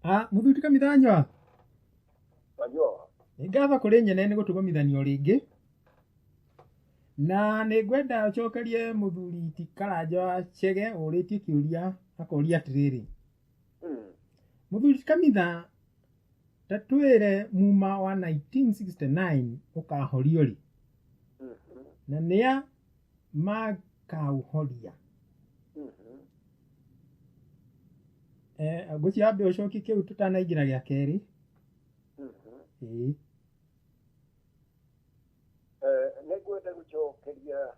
Mũthuri Kamithanywa. Wajua. Nĩ ngatho kũrĩ nyene nĩ gũtũgomithanio rĩngĩ. Na nĩ ngwenda ũcokerie mũthuri ti Karanja wa Chege ũrĩtie kĩũria akoria atĩrĩrĩ. Mũthuri ti Kamitha, ta twĩre muma wa 1969 ũkahorio rĩ? Na nĩa makaũhoria? Ngwĩciria wambe ũcokie kĩu tũtanaingĩra gĩa kerĩ. Ĩĩ. Nĩ ngwenda gũcokeria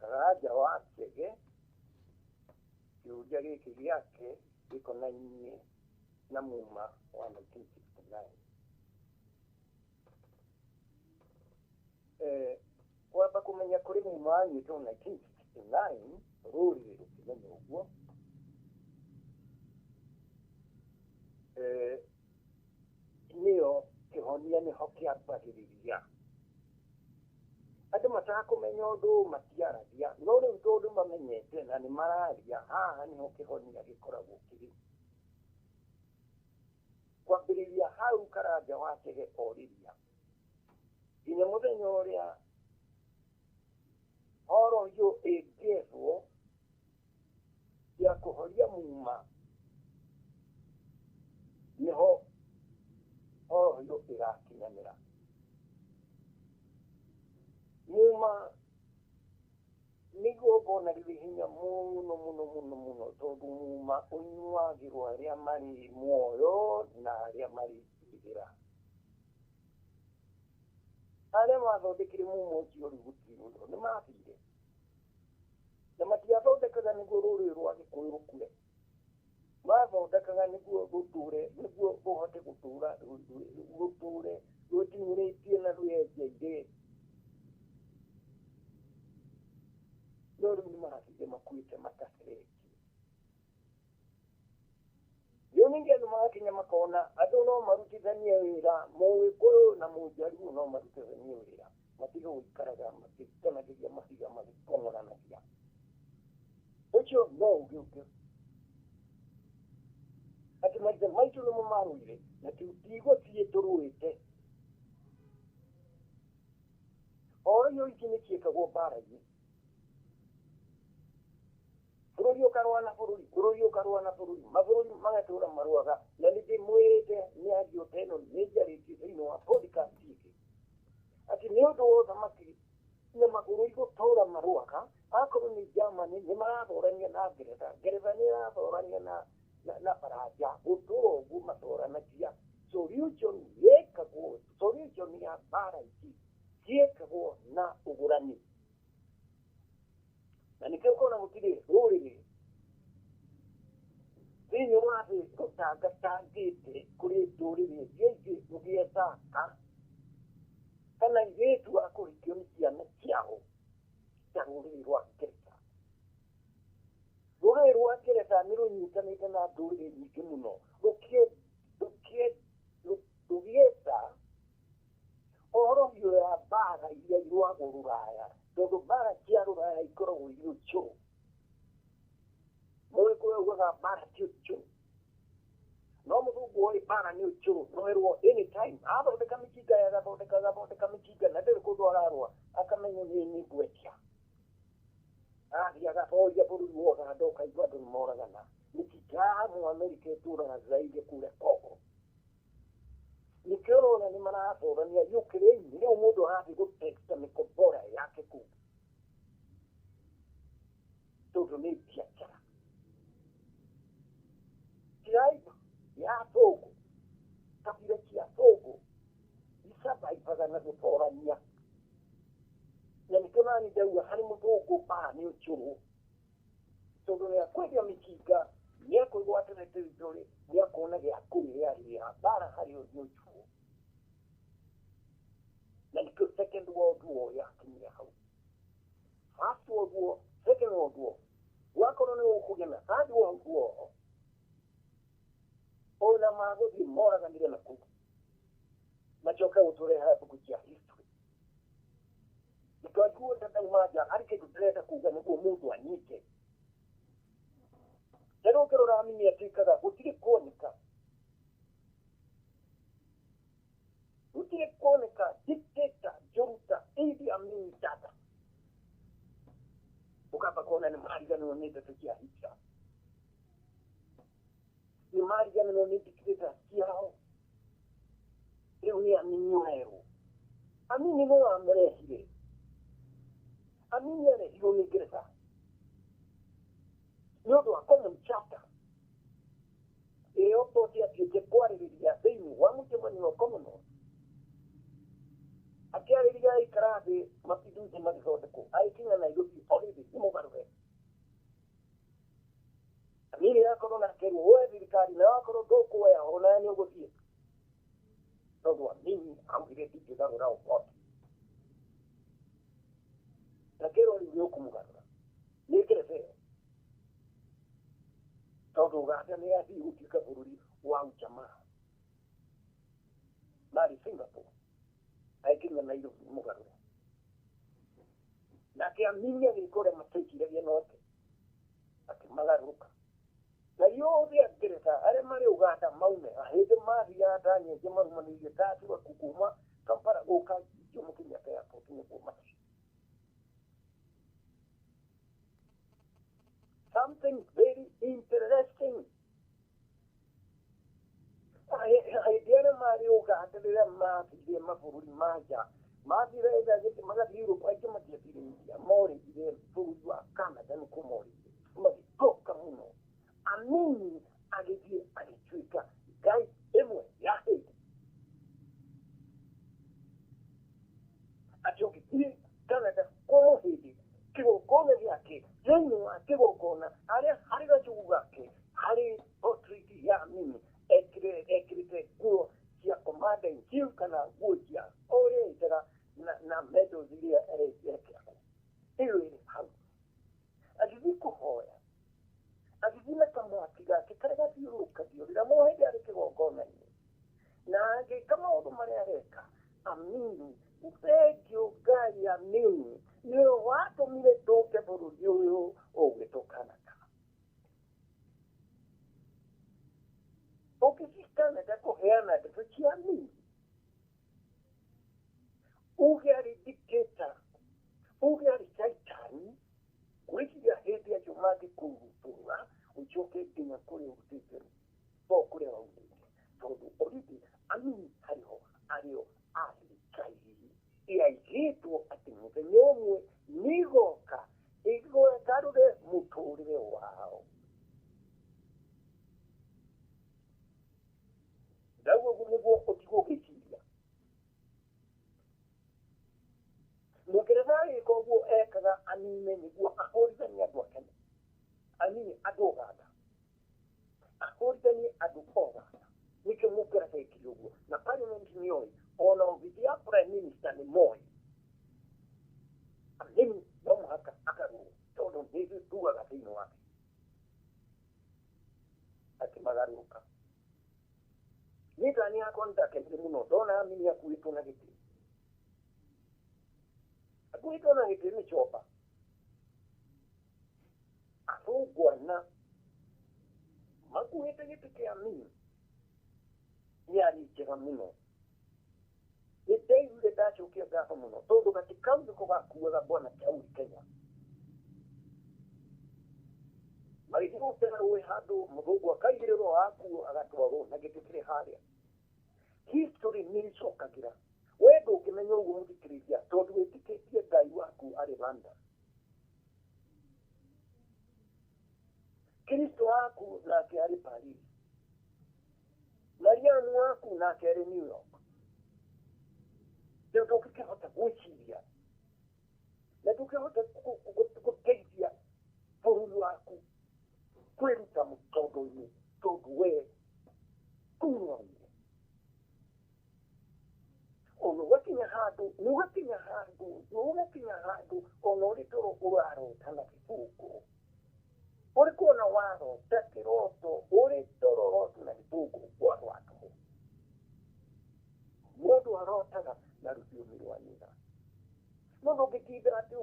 Karanja wa Chege kĩũria gĩkĩ gĩake gĩkonainie na muma wa 1969. Kwamba kũmenya kũrĩ muma wanyuĩtwo 1969 rũrĩrĩ rũkĩmenya ũguo. Nĩyo kĩhonia nĩho kĩambagĩrĩria. Andũ matakũmenya ũndũ matiaragia, no rĩu tondũ mamenyete na nĩ mararia, haha nĩho kĩhonia gĩkoragwo kĩrĩ. Kwambĩrĩria hau Karanja wa Chege orĩria nginya mũthenya ũrĩa horohio ĩngĩethwo ya kũhoria muma, nĩho horohio ĩgakinyanĩra. Muma nĩ igongona rĩrĩ hinya mũno mũno mũno mũno, tondũ muma ũnyuagĩrwo arĩa marĩ muoyo na arĩa marĩ mbĩrĩra. Arĩa mathondekire muma ũcio rĩu gũtirĩ ũndũ, nĩ mathire. Na matiathondekaga nĩguo rũrĩrĩ rwa Gĩkũyũ rũkue. Mathondekaga nĩguo rũtũre, nĩguo rũhote gũtũra, rũtũre rwĩkinyĩrĩtie na rwĩenjeire. No rĩu nĩ marathire makuĩte mataceretie. Rĩu ningĩ andũ magakinya makona andũ no marutithanie wĩra, Mũgĩkũyũ na Mũjaruo no marutithanie wĩra, matige gũikaraga makĩikanagĩria mahiga magĩkong'oranagia. Ũcio no ũgĩ ũngĩ. Atĩ maithe maitũ nĩmo marũire na tigũthiĩ tũrũĩte. Horohio ici nĩ ciĩkagwo mbara-inĩ. Bũrũri ũkarũa na bũrũri, bũrũri ũkarũa na bũrũri, mabũrũri magatũra marũaga. Na nĩ ndĩmwĩrĩte mĩario ta ĩno nĩ njarĩtie thĩinĩ wa podcast ĩngĩ. Atĩ nĩ ũndũ wa ũthamaki na mabũrũri gũtũra marũaga, akorwo nĩ Germany nĩ marathorania na Ngeretha, Ngeretha nĩ ĩrathorania na Baranja, gũtũra ũguo mathoranagia. Solution yekagwo, solution ya mbara ici ciĩkagwo na ũgũrani. Na nĩkĩo ũkona gũtirĩ rũrĩrĩ thĩinĩ wa thĩ rũtangatangĩte kũrĩ ndũrĩrĩ iria ingĩ rũgĩethaka kana airĩtu a kũhikio nĩ ciana ciao ta rũrĩrĩ rwa Ngeretha. Rũrĩrĩ rwa Ngeretha nĩ rũnyitanĩte na ndũrĩrĩ nyingĩ mũno rũgĩetha horohio ya mbara iria irũagwo Rũraya, tondũ mbara cia Rũraya ikoragwo irĩ ũcũrũ. Mũgĩkũyũ augaga mbara ti ũcũrũ, no mũthũngũ oĩ mbara nĩ ũcũrũ, no erwo anytime athondeka mĩcinga, agathondeka agathondeka mĩcinga na ndarĩ kũndũ ararũa, akamenya niĩ nĩ ngwendia. Athiĩ agatoria bũrũri wa Uganda, ũkaigua andũ nĩ moragana. Mĩcinga ya Mũamerika ĩtũraga Zaire kũrĩa Congo. Nĩkĩo ũrona nĩ marathorania Ukraine, rĩu mũndũ arathiĩ gũtesta mĩkombora yake kũu, tondũ nĩ biacara. Tribe ya Thũngũ, kabira cia Thũngũ isurvivaga na gũtorania. Na nĩkĩo nani ndauga harĩ mũthũngũ mbara nĩ ũcũrũ, tondũ nĩ akwendia mĩcinga, nĩ akwĩgwatĩra territory, nĩ akuona gĩa kũrĩa rĩa mbara harĩ nĩ ũcũrũ. Na nĩkĩo Second World War yakinyire hau. First World War, Second World War, wakorwo nĩ ũkũgĩa na Third World War, ona magũthiĩ moraganire na kũu, macoke gũtũreha mbuku cia history. Nĩkĩo ndauma nja harĩ kĩndũ ndĩrenda kuga nĩguo mũndũ anyite. Ta rĩu ũngĩrora Amini atuĩkaga gũtirĩ Nĩ kuoneka dictator njũru ta Idi Amin Dada. Ũkamba kuona nĩ mariganĩrwo nĩ ndeto cia Hitler, nĩ mariganĩrwo nĩ dictator ciao. Rĩu nĩ Amini ũrerwo. Amini nĩ wamũrehire. Amini arehirwo nĩ Ngeretha nĩ ũndũ wa common charter ĩrĩa Obote atuĩte kwarĩrĩria thĩinĩ wa mũcemanio wa Commonwealth. Akĩarĩria aikara thĩ mapinduzi magĩthondekwo, agĩkinya Nairobi o hĩndĩ nĩ mũgarũre. Amini akorwo na akerwo woe thirikari, na wakorwo ndũkuoya onawe nĩ ũgũthiĩ, tondũ Amini augire ndingĩgarũra Obote. Na kerwo rĩu nĩ ũkũmũgarũra nĩ Ngeretha ĩyo, tondũ Uganda nĩ yathiĩ gũtuĩka bũrũri wa ujamaa marĩ Singapore. Agĩkinya Nairobi nĩ mũgarũre. Nake Amini agĩka ũrĩa mateciragia noke, akĩmagarũrũka na yothe a Ngeretha arĩa marĩ Uganda maume hĩndĩ mathiaga ta nyenje marumanĩirie ta cugaku kuma Kampala gũka Jomo Kenyatta Airport nĩguo mathiĩ. Something very interesting, hĩndĩ ĩrĩa marĩ Uganda, rĩrĩa mathire mabũrũri ma nja, mathire ĩthagĩte magathiĩ Europe, aingĩ matiathire India, morĩire bũrũri wa Canada nĩkuo morĩire, magĩcoka mũno. Amini agĩthiĩ agĩtuĩka ngai ĩmwe ya hĩndĩ atĩ ũngĩthiĩ Canada kwa mũhĩndĩ, kĩgongona gĩake, thĩinĩ wa kĩgongona harĩa harĩ gacugu gake harĩ portrait ya Amini ekĩrĩte nguo cia commander in chief kana nguo cia ũrĩa ĩtaga na medals iria ekĩragwo. Ĩyo ĩrĩ hau. Agĩthiĩ kũhoya, agĩthiĩ na kamwaki gake karĩa gathiũrũrũkagio rĩrĩa mũhĩndĩ arĩ kĩgongona-inĩ, na agĩka maũndũ marĩa areka. Amini, thengio Ngai. Amini nĩwe watũmire tũke bũrũri ũyũ ũgwĩtwo Canada. Ũngĩthiĩ Canada kũheana ndeto cia Amini, uge arĩ dictator, uge arĩ caitani, gwĩciria hĩndĩ acio mangĩkũrutũra ũcoke nginya kũrĩa ũrutĩte o kũrĩa waumĩte, tondũ already Amini harĩ ho arĩo arĩ ngai ĩaigĩtwo atĩ mũthenya ũmwe nĩgoka ĩgarũre mũtũrĩre wao. Ndauga ũguo nĩguo ũtigwo ũgĩciria Mũngeretha agĩka ũguo ekaga anine nĩguo ahũrithanie andũ a Kenya, anine andũ Uganda, ahũrithanie andũ Uganda. Nĩkĩo Mũngeretha ekire ũguo, na parliament nĩoĩ, ona obici ya prime minister nĩ moĩ Amini no mũhaka agarũrwo, tondũ nĩ ithuĩ tugaga thĩinĩ wake akĩmagarũrũka. Niĩ tani yakwa nĩndakenire mũno ndona Amini akuĩtwo na gĩtĩ, akuĩtwo na gĩtĩ nĩ coba athũngũ ana makuĩte gĩtĩ kĩa Amini. Yarĩ njega mũno, nĩ ndaiguire ndacokia ngatho mũno, tondũ gatĩ kau nĩko gakuaga Bwana Kauri Kenya magĩthiĩ gũtera rũĩ handũ, mũthũngũ akaigĩrĩrwo akuo agatwarwo na gĩtĩ kĩrĩ harĩa. History nĩ ĩcokagĩra. We ndũngĩmenya ũguo mũthikĩrĩria, tondũ wĩtĩkĩtie Ngai waku arĩ London, Kristo waku nake arĩ Paris, Mariamu waku nake arĩ New York. Rĩu ndũngĩkĩhota gwĩciria na ndũngĩhota gũteithia bũrũri waku kwĩruta mũtondo-inĩ, tondũ we kũu nĩwaumire. Ona ũgakinya handũ, nĩ ũgakinya handũ, nĩ ũgakinya handũ ona ũrĩ toro ũrarota na gĩbũngũ, ũrĩ kuona warota kĩroto ũrĩ toro ũrota na gĩbũngũ warwatwo. Mũndũ arotaga na rũthiomi rwa nyina. Mũndũ ũngĩtinda atĩ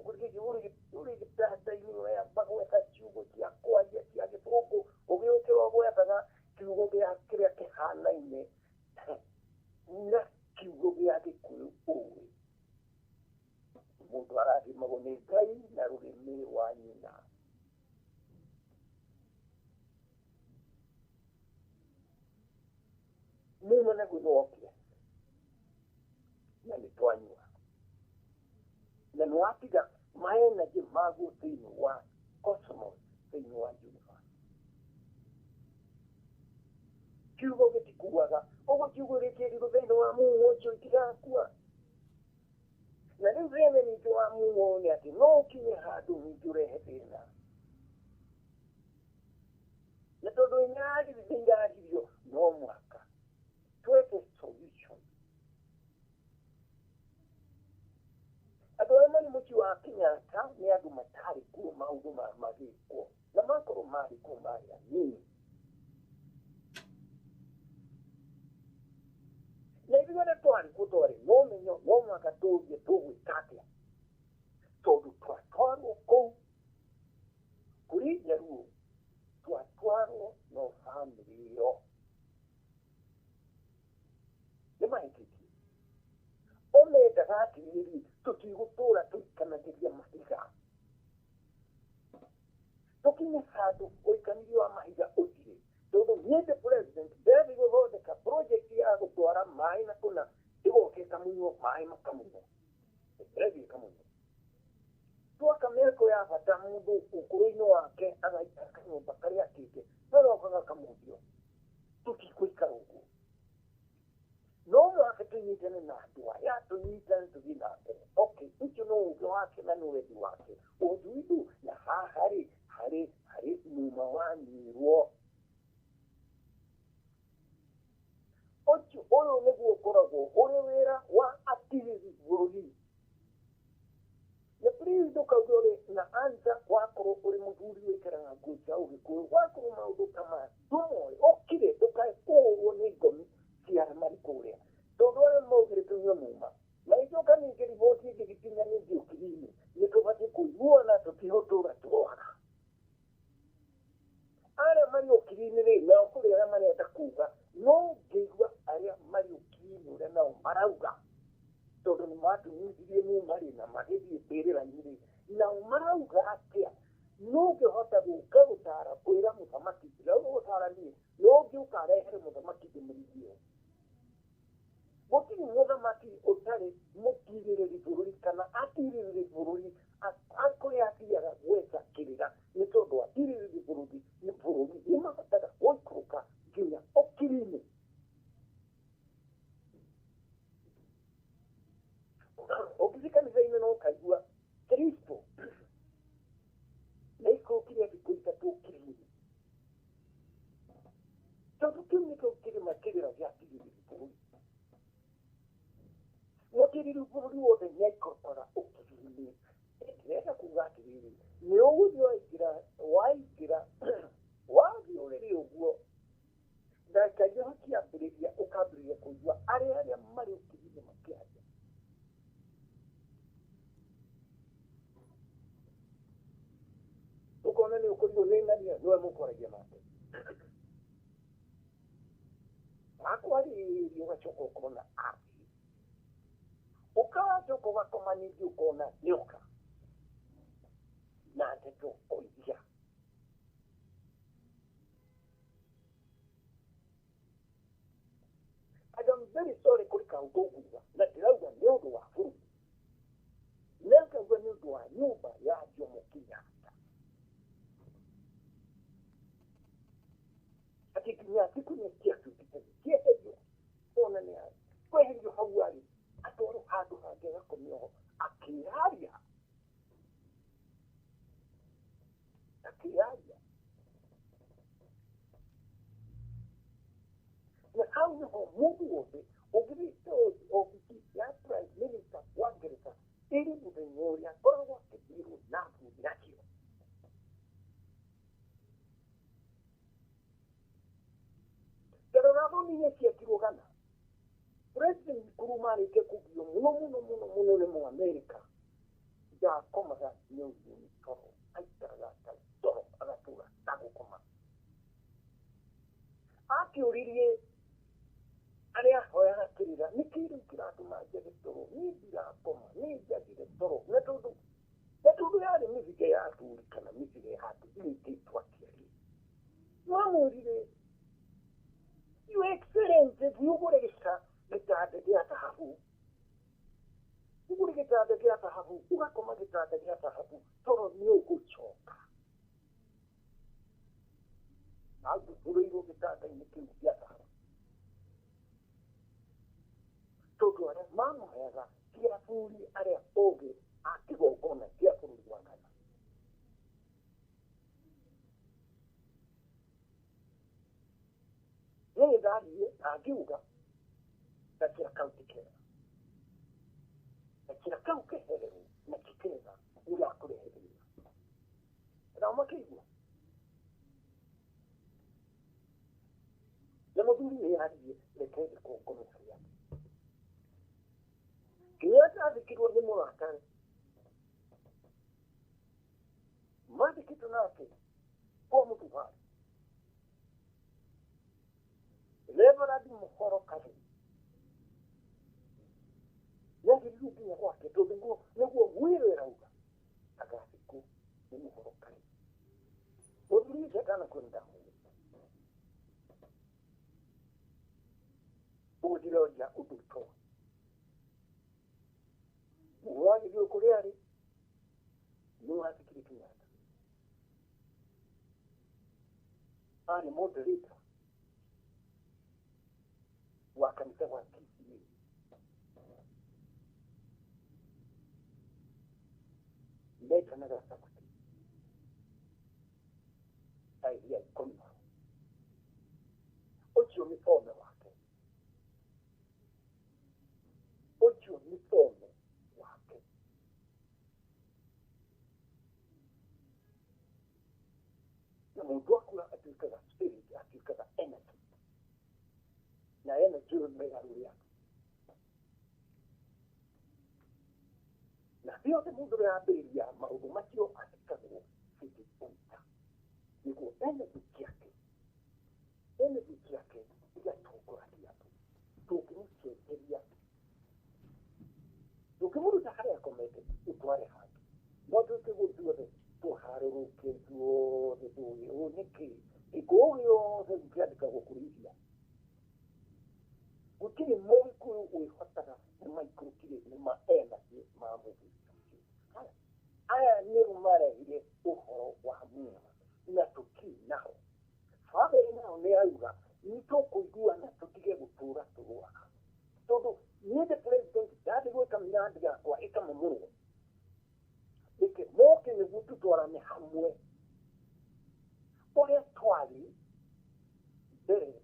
ũrĩ gĩtanda-inĩ wamba gwetha ciugo cia kwaria cia gĩbũngũ, ũgĩũkĩra ũgwethaga kiugo gĩa kĩrĩa kĩhanaine na kiugo gĩa gĩkũyũ. naguo nĩ wokire na nĩ twanyua na nĩ watiga maenergy maguo thĩinĩ wa cosmos, thĩinĩ wa universe. Kiugo gĩtikuaga, ũguo kiugo gĩkĩrirwo thĩinĩ wa mumo ũcio itigakua. Na rĩu thĩna ningĩ wa mumo nĩ atĩ no ũkinye handũ ningĩ ũrehe thĩna, na tondũ nĩiraririo no mũhaka twethe solution. Andũ arĩa marĩ mũciĩ wa Kenyatta nĩ andũ matarĩ kuo maũndũ magĩkwo, na makorwo marĩ kuo marĩ anini. Na ithuĩ arĩa twarĩ kuo twarĩ no ũmenyo, no mũhaka tũũrie tũgwĩka atĩa, tondũ twatwarwo kũu kũrĩ Njaruo, twatwarwo no bamĩrĩ ĩyo nĩ mahĩtĩtie. O mendaga atĩrĩrĩ, tũtigũtũra tũikanagĩria mahiga, tũkinye handũ ũikanĩria wa mahiga ũthire, tondũ niĩ the president ndĩrathiĩ gũthondeka project ya gũtwara maĩ na kũna ĩgoka ĩkamunywo, maĩ makamunywo, ĩrathiĩ ĩkamunywo. Twaka mĩako ya bata mũndũ ũkũrũ-inĩ wake agaikara kanyũmba karĩa akĩte, no goka gakamundio. Tũtigũikara ũguo, no mũhaka tũnyitane na andũ aya, tũnyitane tũthiĩ na mbere. Okay, ũcio no ũgĩ wake na nĩ wendi wake. Ũndũ na haha rĩ harĩ harĩ muma wanyuirwo ũcio, ũyũ nĩguo ũkoragwo ũrĩ wĩra wa atirĩri bũrũri. Na please ndũkauge ũrĩ na answer, wakorwo ũrĩ mũthuri wĩkĩraga nguo cia ũgĩkũyũ, wakorwo maũndũ ta maya ndũmoĩ, ũkire, ndũkae kũhũrwo nĩ ngomi cia arĩa marĩ kũrĩa, tondũ arĩa maugire tũnyue muma na icoka ningĩ riboti ĩngĩgĩkinya ningĩ ũkiri-inĩ, nĩ tũbatiĩ kũiguana tũtigũtũra tũroaga. Arĩa marĩ ũkiri-inĩ rĩ, nao kũrĩ arĩa marenda kuga, no ngĩigua arĩa marĩ ũkiri-inĩ ũrĩa nao marauga, tondũ nĩ matũnyithirie muma rĩ na magĩthiĩ mbĩrĩra-inĩ rĩ, nao marauga atĩa? No ngĩhota gũka gũtara kwĩra mũthamaki, ndirauga gũtara niĩ, no ngĩũka rehere mũthamaki ndĩmũrigie. Gũtirĩ mũthamaki ũtarĩ mũtirĩrĩri bũrũri kana atirĩrĩri bũrũri kũrĩa athiaga gwetha kĩrĩra, nĩ tondũ atirĩrĩri bũrũri nĩ bũrũri nĩ mahotaga gũikũrũka nginya ũkiri-inĩ. Ũngĩthiĩ kanitha-inĩ no ũkaigua Kristo nĩ aikũrũkire thikũ ithatũ ũkiri-inĩ, tondũ kĩu nĩkĩo kĩrĩma kĩrĩra gĩa atirĩrĩri bũrũri. Mũtirĩrĩri bũrũri wothe nĩ aikũrũkaga ũkiri-inĩ. Ndĩrenda kuga atĩrĩrĩ, nĩ ũgũthiĩ waingĩra waingĩra wathiĩ ũrĩrĩ ũguo, ndagĩka iria ũkĩambĩrĩria ũkambĩrĩria kũigua arĩa arĩa marĩ ũkiri-inĩ makĩaria. Ũkona nĩ ũkorirwo nĩ ng'ania nĩwe mũkwaragia nake, wakwarĩria ũgacoka ũkona athiĩ, ũgacoka ũgakoma ningĩ ũkona nĩoka na ndeto o iria. And I'm very sorry kũrĩ kaũndũ nguga, na ndĩrauga nĩ ũndũ wa bũrũri, na ngauga nĩ ũndũ wa nyũmba ya Jomo Kenyatta, atĩ nginya gĩkunia kĩatuĩkĩte kĩeherio, ona nĩ kweherio hau arĩ atwarwo handũ hangĩ agakomio ho akĩaria akĩaria. Na hau nĩho mũndũ wothe ũngĩthiĩ obici ya prime minister wa Ngeretha ĩrĩ mũthenya ũrĩa akoragwo akĩthirwo na athuri acio. Tarora thoni ciekirwo Ghana, President Nkrumah arĩkia kũgio mũno mũno mũno mũno nĩ Mũamerika, ndakomaga nĩ ũndũ nĩ toro, aikaraga atarĩ toro, agatũra atagũkoma. Akĩũririe arĩa ahoyaga kĩrĩra, nĩkĩ rĩu kĩratũma njage toro? Niĩ ndirakoma, niĩ njagire toro, na tondũ yarĩ mĩthige ya athuri kana mĩthige ya andũ ĩrĩkĩtwo atĩa rĩ, mamwĩrire, Your Excellency, Thiĩ ũgũre gĩtanda gĩa thahabu. Ũgũre gĩtanda gĩa thahabu, ũgakoma gĩtanda gĩa thahabu, tondũ nĩ ũgũcoka. Angĩtũrĩirwo gĩtanda-inĩ kĩu gĩa thahabu. Tondũ arĩa mamũheaga ti athuri arĩa ogĩ a kĩgongona kĩa bũrũri wa Ghana. Niĩ ndathiĩ na ngiuga gakĩra kau ti kega. Gakĩra kau kehererwo na ti kega nĩgakũrehe thĩna. Nao makĩigua. Na mũthuri nĩ athiĩ reke thikũ ngome harĩa. Nginya ndathikirwo nĩ mũratawe. Mathikĩtwo nake kwa mũthubarĩ. Reverend Mũhoro Karĩ nĩagĩrĩirwo nginya gwake tondũ nĩguo mwĩrĩ ĩrauga agathikwo nĩ Mũhoro Karĩ. Mũthuri ũcio atanakua nĩ ndamũĩ. Ũguo ndiroria ũndũ ũtoĩ. Wagĩrĩirwo kũrĩa arĩ nĩ wathikire Kenyatta. Arĩ moderator wa kanitha wa PCA. Metanaga faculty idea ikũmi. Ũcio nĩ thome wake. Ũcio nĩ thome wake. Na mũndũ akura atuĩkaga spirit, atuĩkaga energy. Na energy ĩyo nĩ ĩgarũrĩra. Na ciothe mũndũ ũrĩa ambĩrĩria maũndũ macio athikagwo city center. Nĩguo energy ciake, energy ciake igatongoragia andũ. Tũngĩmũcenjeria, tũngĩmũruta harĩa akomete ũtware handũ. No tũke gũthuothe tũharũrũke ithuothe tũĩ ũũ nĩkĩ? Gĩkũyũ gĩothe kĩandĩkagwo kũrĩithia. Gũtirĩ mũgĩkũyũ wĩhotaga nĩ maikũrũkire nĩ ma energy ma mũthuri ũcio. Aya nĩo marehire ũhoro wa munya na tũkiri nao. Bamĩrĩ nayo nĩ yauga nĩ tũkũiguana tũtige gũtũra tũrũaga. Tondũ niĩ the president ndathiĩ gwĩka mĩrandi yakwa ĩkamomorwo. Reke moke nĩguo tũtwarane hamwe. Ũrĩa twarĩ mbere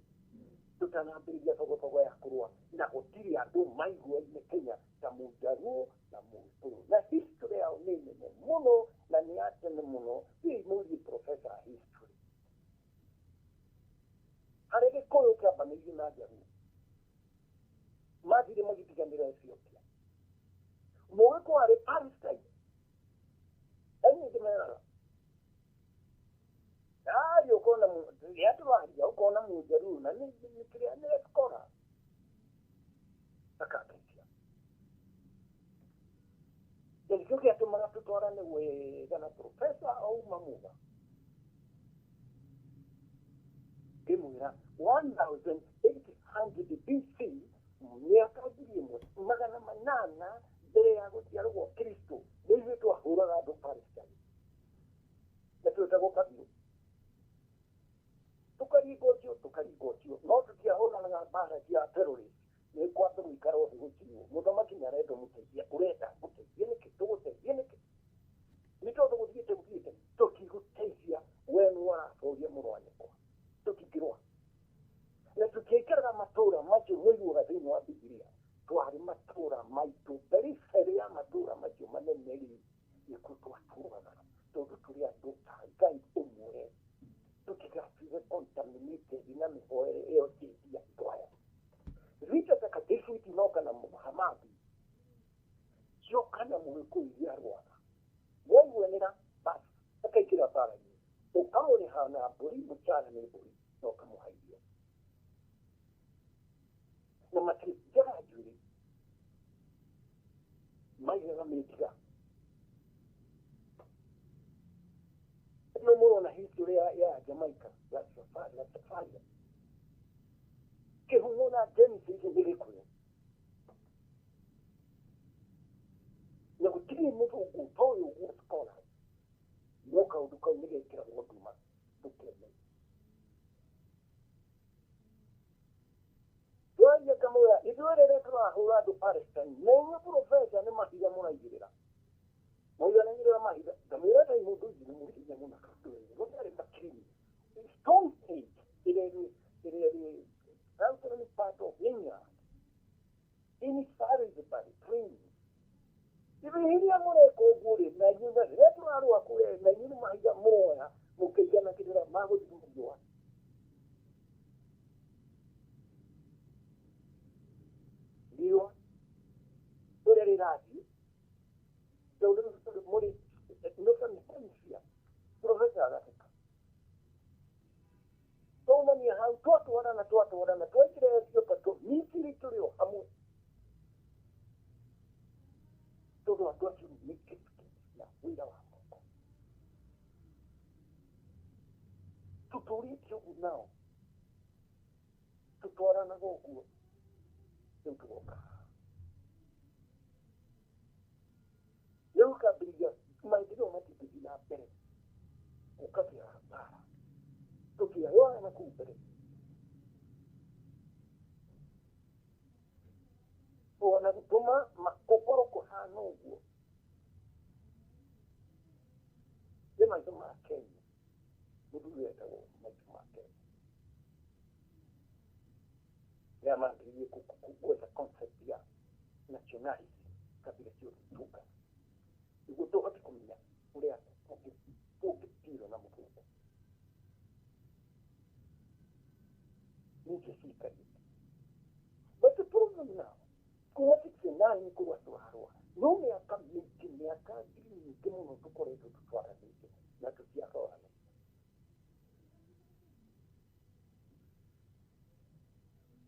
tũtanambĩrĩria thogotogo ya kũrũa na gũtirĩ andũ maiguaine Kenya ta Mũnjaruo na Mũgĩkũyũ. Na history yao nĩ nene mũno na nĩ ya tene mũno. Hihi mũthiĩ professor history. Harĩa Gĩkũyũ kĩambanĩirie na Njaruo. Mathire magĩtiganĩra Ethiopia. Mũgĩkũyũ arĩ Palestine. Na niĩ ndĩmeraga. Aria ũkona rĩrĩa tũraria ũkona Mũnjaruo na nĩ kĩrĩa nĩ scholar. Akandeithia. Na nĩkĩo gĩatũmaga tũtwarane wega na professor auma Muga. Ngĩmwĩra 1800 BC mĩaka 1800 mbere ya gũciarwo gwa Kristo nĩ ithuĩ twahũraga andũ Palestine. Na twetagwo kabirũ. Tũkaringa ũcio, tũkaringa ũcio. No tũtiahũranaga mbara cia terrorist. Nĩ kwamba gũikara thĩ gũkinywo. Mũthamaki nĩ arenda ũmũteithia. Ũrenda gũteithia nĩkĩ? Tũgũteithie nĩkĩ? Nĩ tondũ gũthiĩte gũthiĩte tũtigũteithia we nĩ ũratũria mũrũ wa nyũkwa. Tũtingĩrũa. Na tũtiaikaraga matũũra macio mũiguaga thĩinĩ wa Bibilia. Twarĩ matũũra maitũ, periphery ya matũũra macio manene rĩ, nĩkuo twatũraga. Tondũ tũrĩ andũ a Ngai ũmwe. Tũtigatuĩke contaminated na mĩhoere ĩyo ĩngĩ ya andũ aya. Vita takatifu itinoka na Muhammadi cioka na Mũgĩkũyũ iria arũaga. Mwaiguanĩra basi akaingĩra mbara-inĩ. Ũkamũrĩha na mbũri, mũcara nĩ mbũri na ũkamũha irio. Na matirĩ njaga njuĩrĩ, maigaga mĩndiga. Nĩ mũrona history ya Jamaica, Rastafaria. Kĩhumo Na Genesis nĩ Gĩkũyũ na gũtirĩ mũthũngũ toĩ ũguo scholar, no kaũndũ kau nĩ gekĩragwo nduma tũkene twaria kamwĩra ithuĩ rĩrĩa tũrahũra andũ Palestine na inyuĩ profesa nĩ mahiga mũraigĩrĩra mũiganagĩrĩra mahiga ngamwĩra ta mũndũ njiri mũhinya mũno gũtarĩ makirini Stone Age ĩrĩa ĩrĩ southern part of England in Salisbury Plains. Iria mũreka ũguo rĩ na inyuĩ na rĩrĩa tũrarũa kũrĩa na inyuĩ nĩ mahiga mũroya mũkĩiganagĩrĩra magũthiĩ riũa. Riũa ũrĩa rĩrathiĩ tondũ mũrĩ northern hemisphere profesa agatheka twaumania hau twatwarana twatwarana twaingĩra Ethiopia tũ Misiri tũrĩ o hamwe tondũ andũ acio nĩ gifted na wĩra wa moko tũtũrĩte ũguo nao tũtwaranaga ũguo rĩu tũgoka rĩu kambĩrĩria maendeleo matingĩthiĩ na mbere gũkagĩa mbara tũkĩarũa na kũu mbere ona gũtũma gũkorwo kũhana ũguo nĩ maitho ma Kenya mũthuri wetagwo maitho ma Kenya rĩrĩa mambĩrĩirie gwetha concept ya nationalism kabira ciothe tũngana nĩguo tũhote kũmenya ũrĩa tũngĩtirwo na mũthũngũ ningĩ ciikarĩte. But the problem now kuma 69 kũrũa tũrarũa no mĩaka mĩingĩ mĩaka ngiri nyingĩ mũno tũkoretwo tũtwaranĩte na tũtiarorana.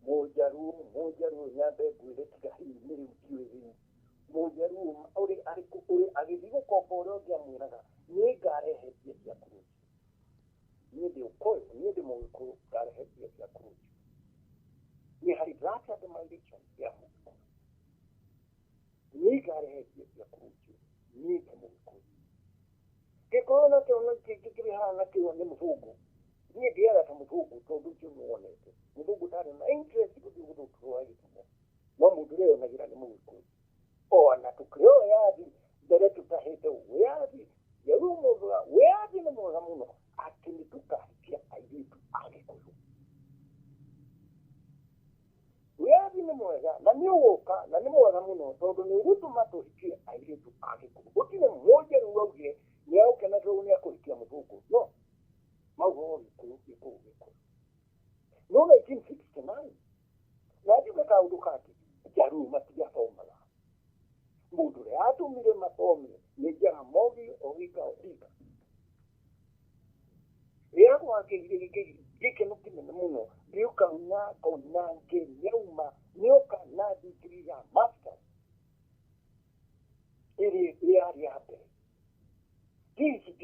Mũnjaruo mũnjaruo nyambe ngwĩre tiga hihi nĩ rĩu ndiũĩ rĩu mũnjaruo ũrĩ arĩkũ ũrĩ agĩthiĩ gũkomba ũrĩa ũngĩ amwĩraga niĩ ngarehe mbia ciaku rũciũ niĩ ndĩ ũkũyũ niĩ ndĩ mũgĩkũyũ ngarehe mbia ciaku rũciũ niĩ harĩ that admiration ya mũgĩkũyũ niĩ ngarehe mbia ciaku rũciũ niĩ ndĩ mũgĩkũyũ gĩkũyũ nakĩo kĩrĩhana kĩo nĩ mũthũngũ niĩ ndĩaga ta mũthũngũ tondũ ũcio nĩwonete mũthũngũ ndarĩ na interest gũthiĩ gũthũkĩrwo gĩthomo no mũndũ ũrĩa yonagĩra nĩ mũgĩkũyũ ona tũkĩoya wĩyathi mbere tũtahĩte wĩyathi rĩu mũndũ wĩyathi nĩ mwega mũno atĩ nĩ tũkahikia airĩtu a Gĩkũyũ wĩyathi nĩ mwega na nĩ ũgũka na nĩ mwega mũno tondũ nĩ ũgũtũma tũhikie airĩtu a Gĩkũyũ gũtirĩ mũnjaruo augire nĩ agũkena tondũ nĩ akũhikia mũthũngũ no mauga Gĩkũyũ Gĩkũyũ Gĩkũyũ no 1969 na njuge kaũndũ kangĩ Njaruo matiathomaga mũndũ ũrĩa atũmire mathome nĩ Jaramogi Oginga Odinga rĩrĩa gwakĩire gĩkeno kĩnene mũno rĩũka na Koinange nĩauma nĩoka na degree ya masters ĩrĩa yarĩ ya mbere PhD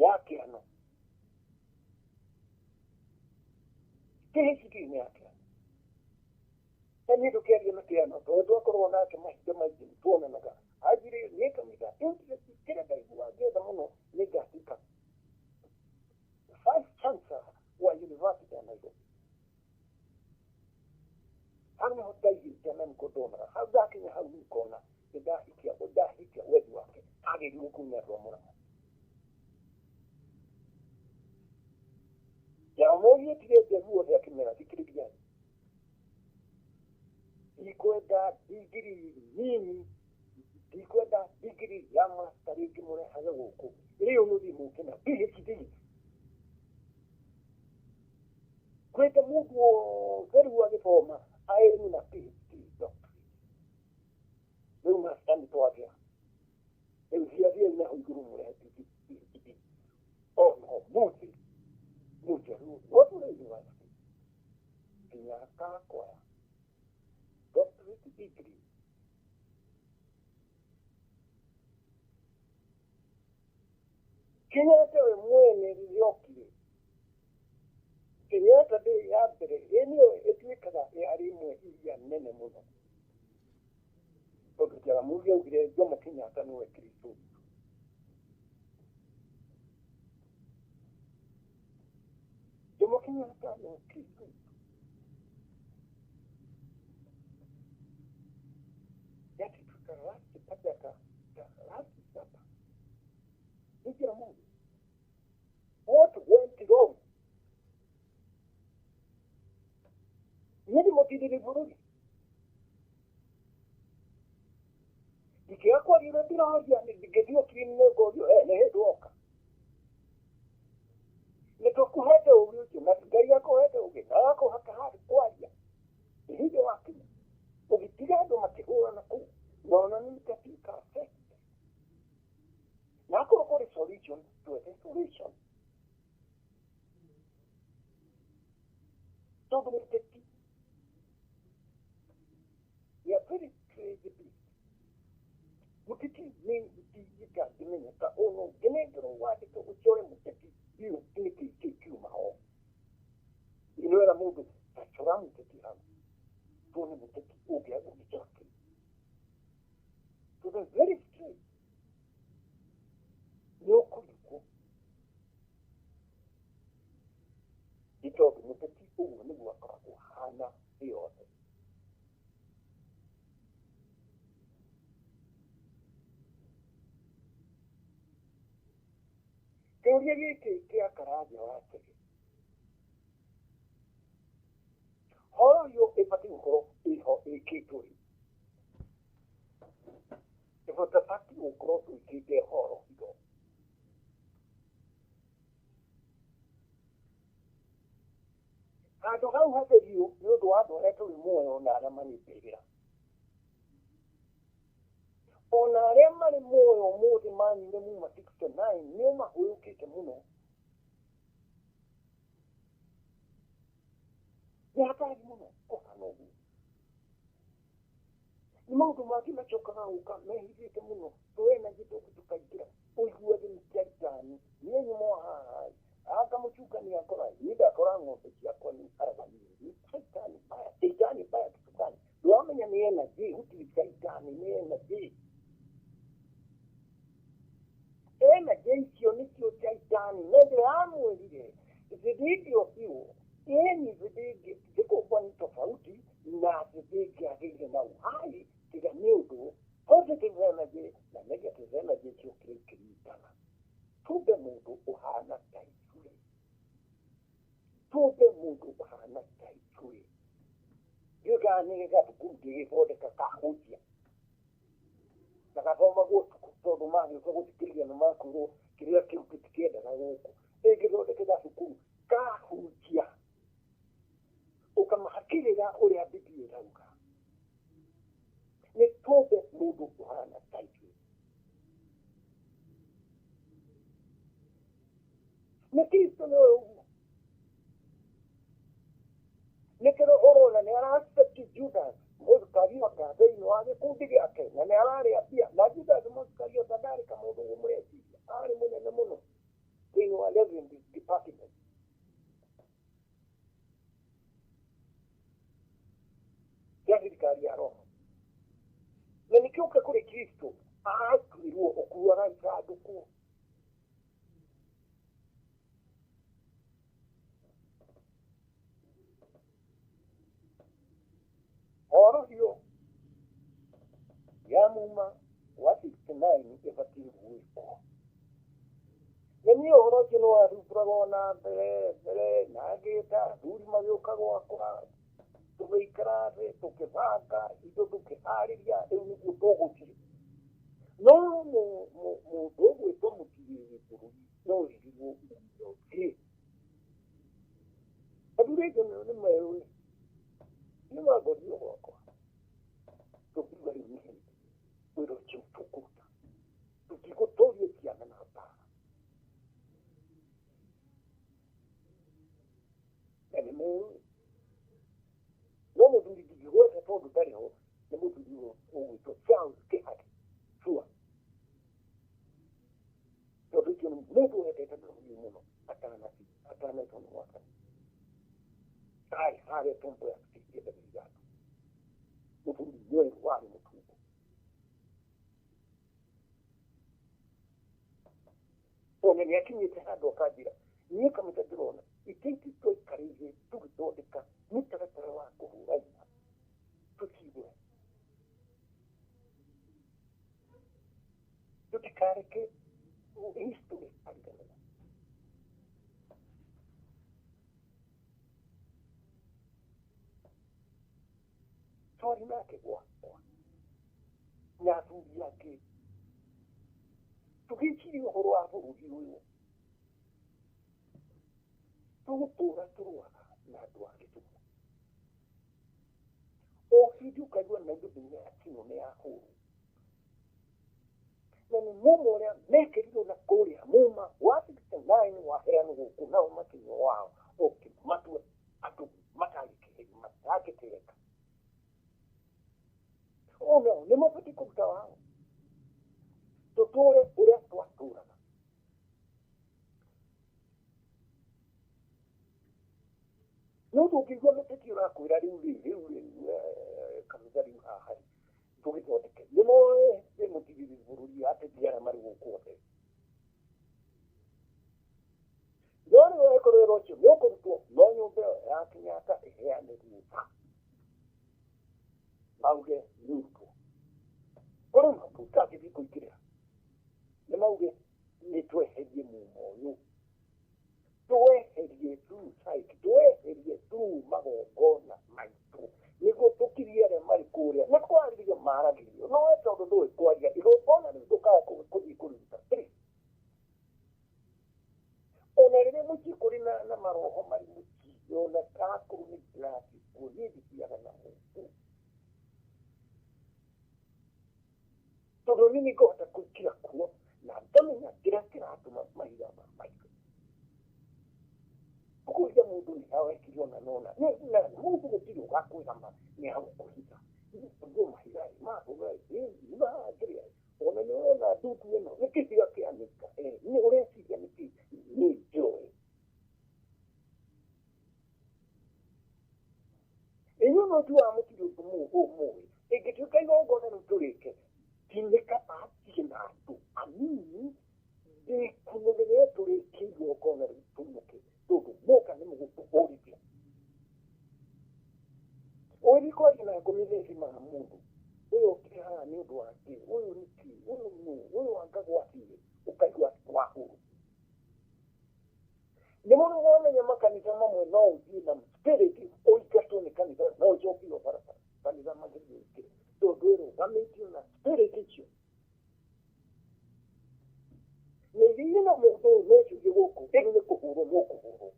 ya kĩano PhD nĩ ya kĩano na niĩ ndũkĩaria na kĩano tondũ twakorwo nake mahinda maingĩ nĩtuonanaga anjĩrĩ niĩ kamĩta interest kĩrĩa ndaigua ngĩenda mũno nĩ ngatuĩka vice chancellor wa university ya Nairobi hau nĩho ndaigĩte na nĩko ndonaga hau ndakinya hau nĩ ngona nĩ ndahikia ndahikia wendi wake agĩrĩirwo kuumia andũ a Mũrang'a Jaramogi etire Njaruo othe akĩmera thikĩrĩriai ndikwenda digiri nini ndikwenda digiri ya master rĩngĩ mũrehage gũkũ rĩu mũthiĩ mũke na PhD kwenda mũndũ wothe rĩu agĩthoma aĩrĩ na PhD doctorate rĩu master nĩ twagĩa rĩu thiathiai naho igũrũ mũrehe PhD ona ũmũthĩ mũnjaruo otũre university nginya akakwaya doctorate degree Kenyatta we mwene rĩrĩa okire Kenyatta ndĩ ya mbere ĩ nĩyo ĩtuĩkaga yarĩ ĩmwe iria nene mũno tondũ Jaramogi augire Jomo Kenyatta nĩwe Kristo. Jomo Kenyatta nĩwe Kristo. Yatuĩka last padaka last supper nĩ Jaramogi. What went wrong? Niĩ ndĩmũtindĩri bũrũri ndingĩaga kwaria ũrĩa ndĩraria ndingĩthiĩ okiri-inĩ ngorio nĩ hĩndĩ woka nĩ tũkũhete ũgĩ ũcio na Ngai akũhete ũgĩ na agakũhaka handũ kwaria ihinda wakinya ũgĩtiga andũ makĩhũrana kũu na ona nĩ nĩtatuĩka affect na akorwo kũrĩ solution twethe solution tondũ mũteti we are very crazy beast. Mũteti nĩ gĩtangĩmenyeka ũno ngĩnengerwo wandĩke ũcore mũteti biũ nĩkĩ kĩ kiuma ho inoera mũndũ tacora mũteti hau tuone mũteti ũngĩcora kĩ to the very straight nĩ ũkũrikwo nĩ tondũ mũteti ũguo nĩguo akoragwo hana thĩ yothe. Kĩũria gĩkĩ kĩa Karanja wa Chege horo ĩyo ĩbatiĩ gũkorwo ĩho ĩkĩtwo rĩ ĩbatiĩ gũkorwo twĩkĩte horo ĩyo handũ hau hatherio nĩ ũndũ wa andũ arĩa tũrĩ muoyo na arĩa marĩ mbĩrĩra ona arĩa marĩ muoyo ũmũthĩ manyuire muma 69 nĩo mahũyũkĩte mũno nĩ hatari mũno kũhana ũguo nĩ maũndũ mangĩ macokaga gũka mehithĩte mũno twena gĩtũkũ tũkaingĩra ũiguage nĩ caitani niĩ nyuma o haha anga mũcukani akora niĩ ndakora ng'ombe ciakwa nĩ haraganire nĩ caitani mbaya caitani mbaya kĩcukani ndũramenya nĩ energy gũtirĩ caitani nĩ energy energy icio nĩcio caitani na ndĩramwĩrire zidigi biũ ĩni zidigi zikũkwa ni tofauti na zidigi agĩire na uhai tiga nĩ ũndũ positive energy na negative energy ciokire ikĩnyitana tumbe mũndũ ũhana ta ithuĩ tumbe mũndũ ũhana ta ithuĩ ndiũĩ kana nĩ gathukuru ngĩgĩthondeka kahunjia na gathomagwo ũtukũ tondũ magĩũka gũthikĩrĩria nĩ makwĩrwo kĩrĩa kĩu gĩtikĩendaga gũkũ ĩngĩthondeke gathukuru kahunjia ũkamahakĩrĩra ũrĩa Bibilia ĩrauga nĩ tumbe mũndũ ũhana ta ithuĩ nĩ Kristo nĩwe ũguo nĩkĩo ũrona nĩ ara-accept Judas Mũisikariota thĩinĩ wa gĩkundi gĩake na nĩ ararĩa mbia na Judas Mũisikariota ndarĩ kamũndũ ũguo mũreciria arĩ mũnene mũno thĩinĩ wa revenue department ya thirikari ya Roma na nĩkĩo ũka kũrĩ Kristo atuirwo ũkuaga ithandũkũ horo hiyo ya muma wa 69 ĩbatiĩ gwĩkwo na niĩ ũhoro ũcio nĩ warumbũragwo na mbere mbere na ngĩta athuri magĩũka gwakwa tũgĩikara thĩ tũkĩbanga indo tũkĩharĩria rĩu nĩguo tũgũthiĩ no mũndũ ũgwĩtwo mũtigĩrĩri bũrũri no ĩrirwo ũthiĩ athuri acio nĩ meũĩ nĩ mangorire gwakwa tũkiuga rĩu nĩ hĩndĩ wĩra ũcio tũkũruta tũtigũtũria ciana na mbara na nĩ meũĩ no mũthuri ndingĩgweta tondũ ndarĩ ho nĩ mũthuri ũgwĩtwo Charles Kĩhari Sua tondũ ũcio nĩ mũndũ wendete bũrũri mũno atanetwo nĩ mwathani Karĩ harĩa Tom Mboya akĩendagia iratũ. Mũthuri mwerũ warĩ mũtungu. Ona nĩ akinyĩte handũ akanjĩra niĩ kamũita ndĩrona itĩ ici twaikarĩire tũgĩthondeka mũtaratara wa kũhũra ira tũcigũre tũtikareke history ariganĩra. Twarĩ nake gwakwa na athuri angĩ tũgĩciria ũhoro wa bũrũri ũyũ tũgũtũra tũrũaga na andũ a Gĩthumo. O hĩndĩ ũkaigua Nairobi nĩ yakinwo nĩ yahũrwo na nĩ muma ũrĩa mekĩrirwo na kũrĩa muma wa 69 waheanwo gũkũ nao makinywo wao ũkĩmatua andũ matangĩtĩreka. Onao nĩ mabatiĩ kũruta wao tũtũre ũrĩa twatũraga. No ndũngĩigua mũteti ũrakwĩra rĩu rĩ rĩu rĩ kanitha rĩu haha rĩ tũgĩthondeke nĩ moĩ nĩ mũtigĩrĩri bũrũri ateti arĩa marĩ gũkũ othe. No rĩu angĩkorwo wĩra ũcio nĩ ũkũrutwo no nyũmba ĩyo ya Kenyatta ĩheane rũtha mauge nĩ ũrutwo. Kũrĩ maũndũ ũtangĩthiĩ kũingĩrĩra nĩ mauge nĩ tweherie mumo ũyũ, tweherie through psyche, tweherie through magongona maitũ nĩguo tũkirie arĩa marĩ kũrĩa nĩ kwarĩrio maragĩrio no we tondũ ndũĩ kwaria igongona rĩu ndũkaga kũthiĩ kũrĩruta. Ona rĩrĩa mũciĩ kũrĩ na maroho marĩ mũciĩ ona takorwo nĩ ndirathiĩ kuo niĩ ndithiaga na mũndũ tondũ niĩ nĩngũhota kũingĩra kuo na ngamenya kĩrĩa kĩratũma mahiga ma maitũ. Ũkũhitha mũndũ nĩ hau ekire ona nona na mũndũ gũtirĩ ũgakwĩra ma nĩ hau ũkũhitha ũguo mahiga matũra kĩrĩa ona nĩ ũrona ndutu ĩno nĩ kĩhiga kĩanĩka nĩ ũreciria nĩkĩ nĩ njũĩ. Inyuĩ no tuaga mũtirĩ ũndũ mũĩ ĩngĩtuĩka igongona rĩu tũrĩke nĩ kaba hatirĩ na andũ anini ndĩkũnũrĩre tũrĩkie igongona rĩu tũinũke tondũ moka nĩ mũgũtũhũrithia. Ũgĩthiĩ kwaria na ngũmi nĩ ĩthimaga mũndũ ũyũ ũkĩrĩ haha nĩ ũndũ wa kĩ ũyũ nĩ kĩ ũyũ nũ ũyũ anga gwathiĩ ũkaigua wahũrwo. Nĩ mũndũ wamenya makanitha mamwe no ũthiĩ na spirit ũingatwo nĩ kanitha no ũcokio barabara kanitha magĩrĩire ũingĩre tondũ ĩrũgamĩtio na spirit icio. Nĩ iria na mũndũ ũyũ no ciũrie gũkũ rĩu nĩ kũhũrwo mũkũhũrwo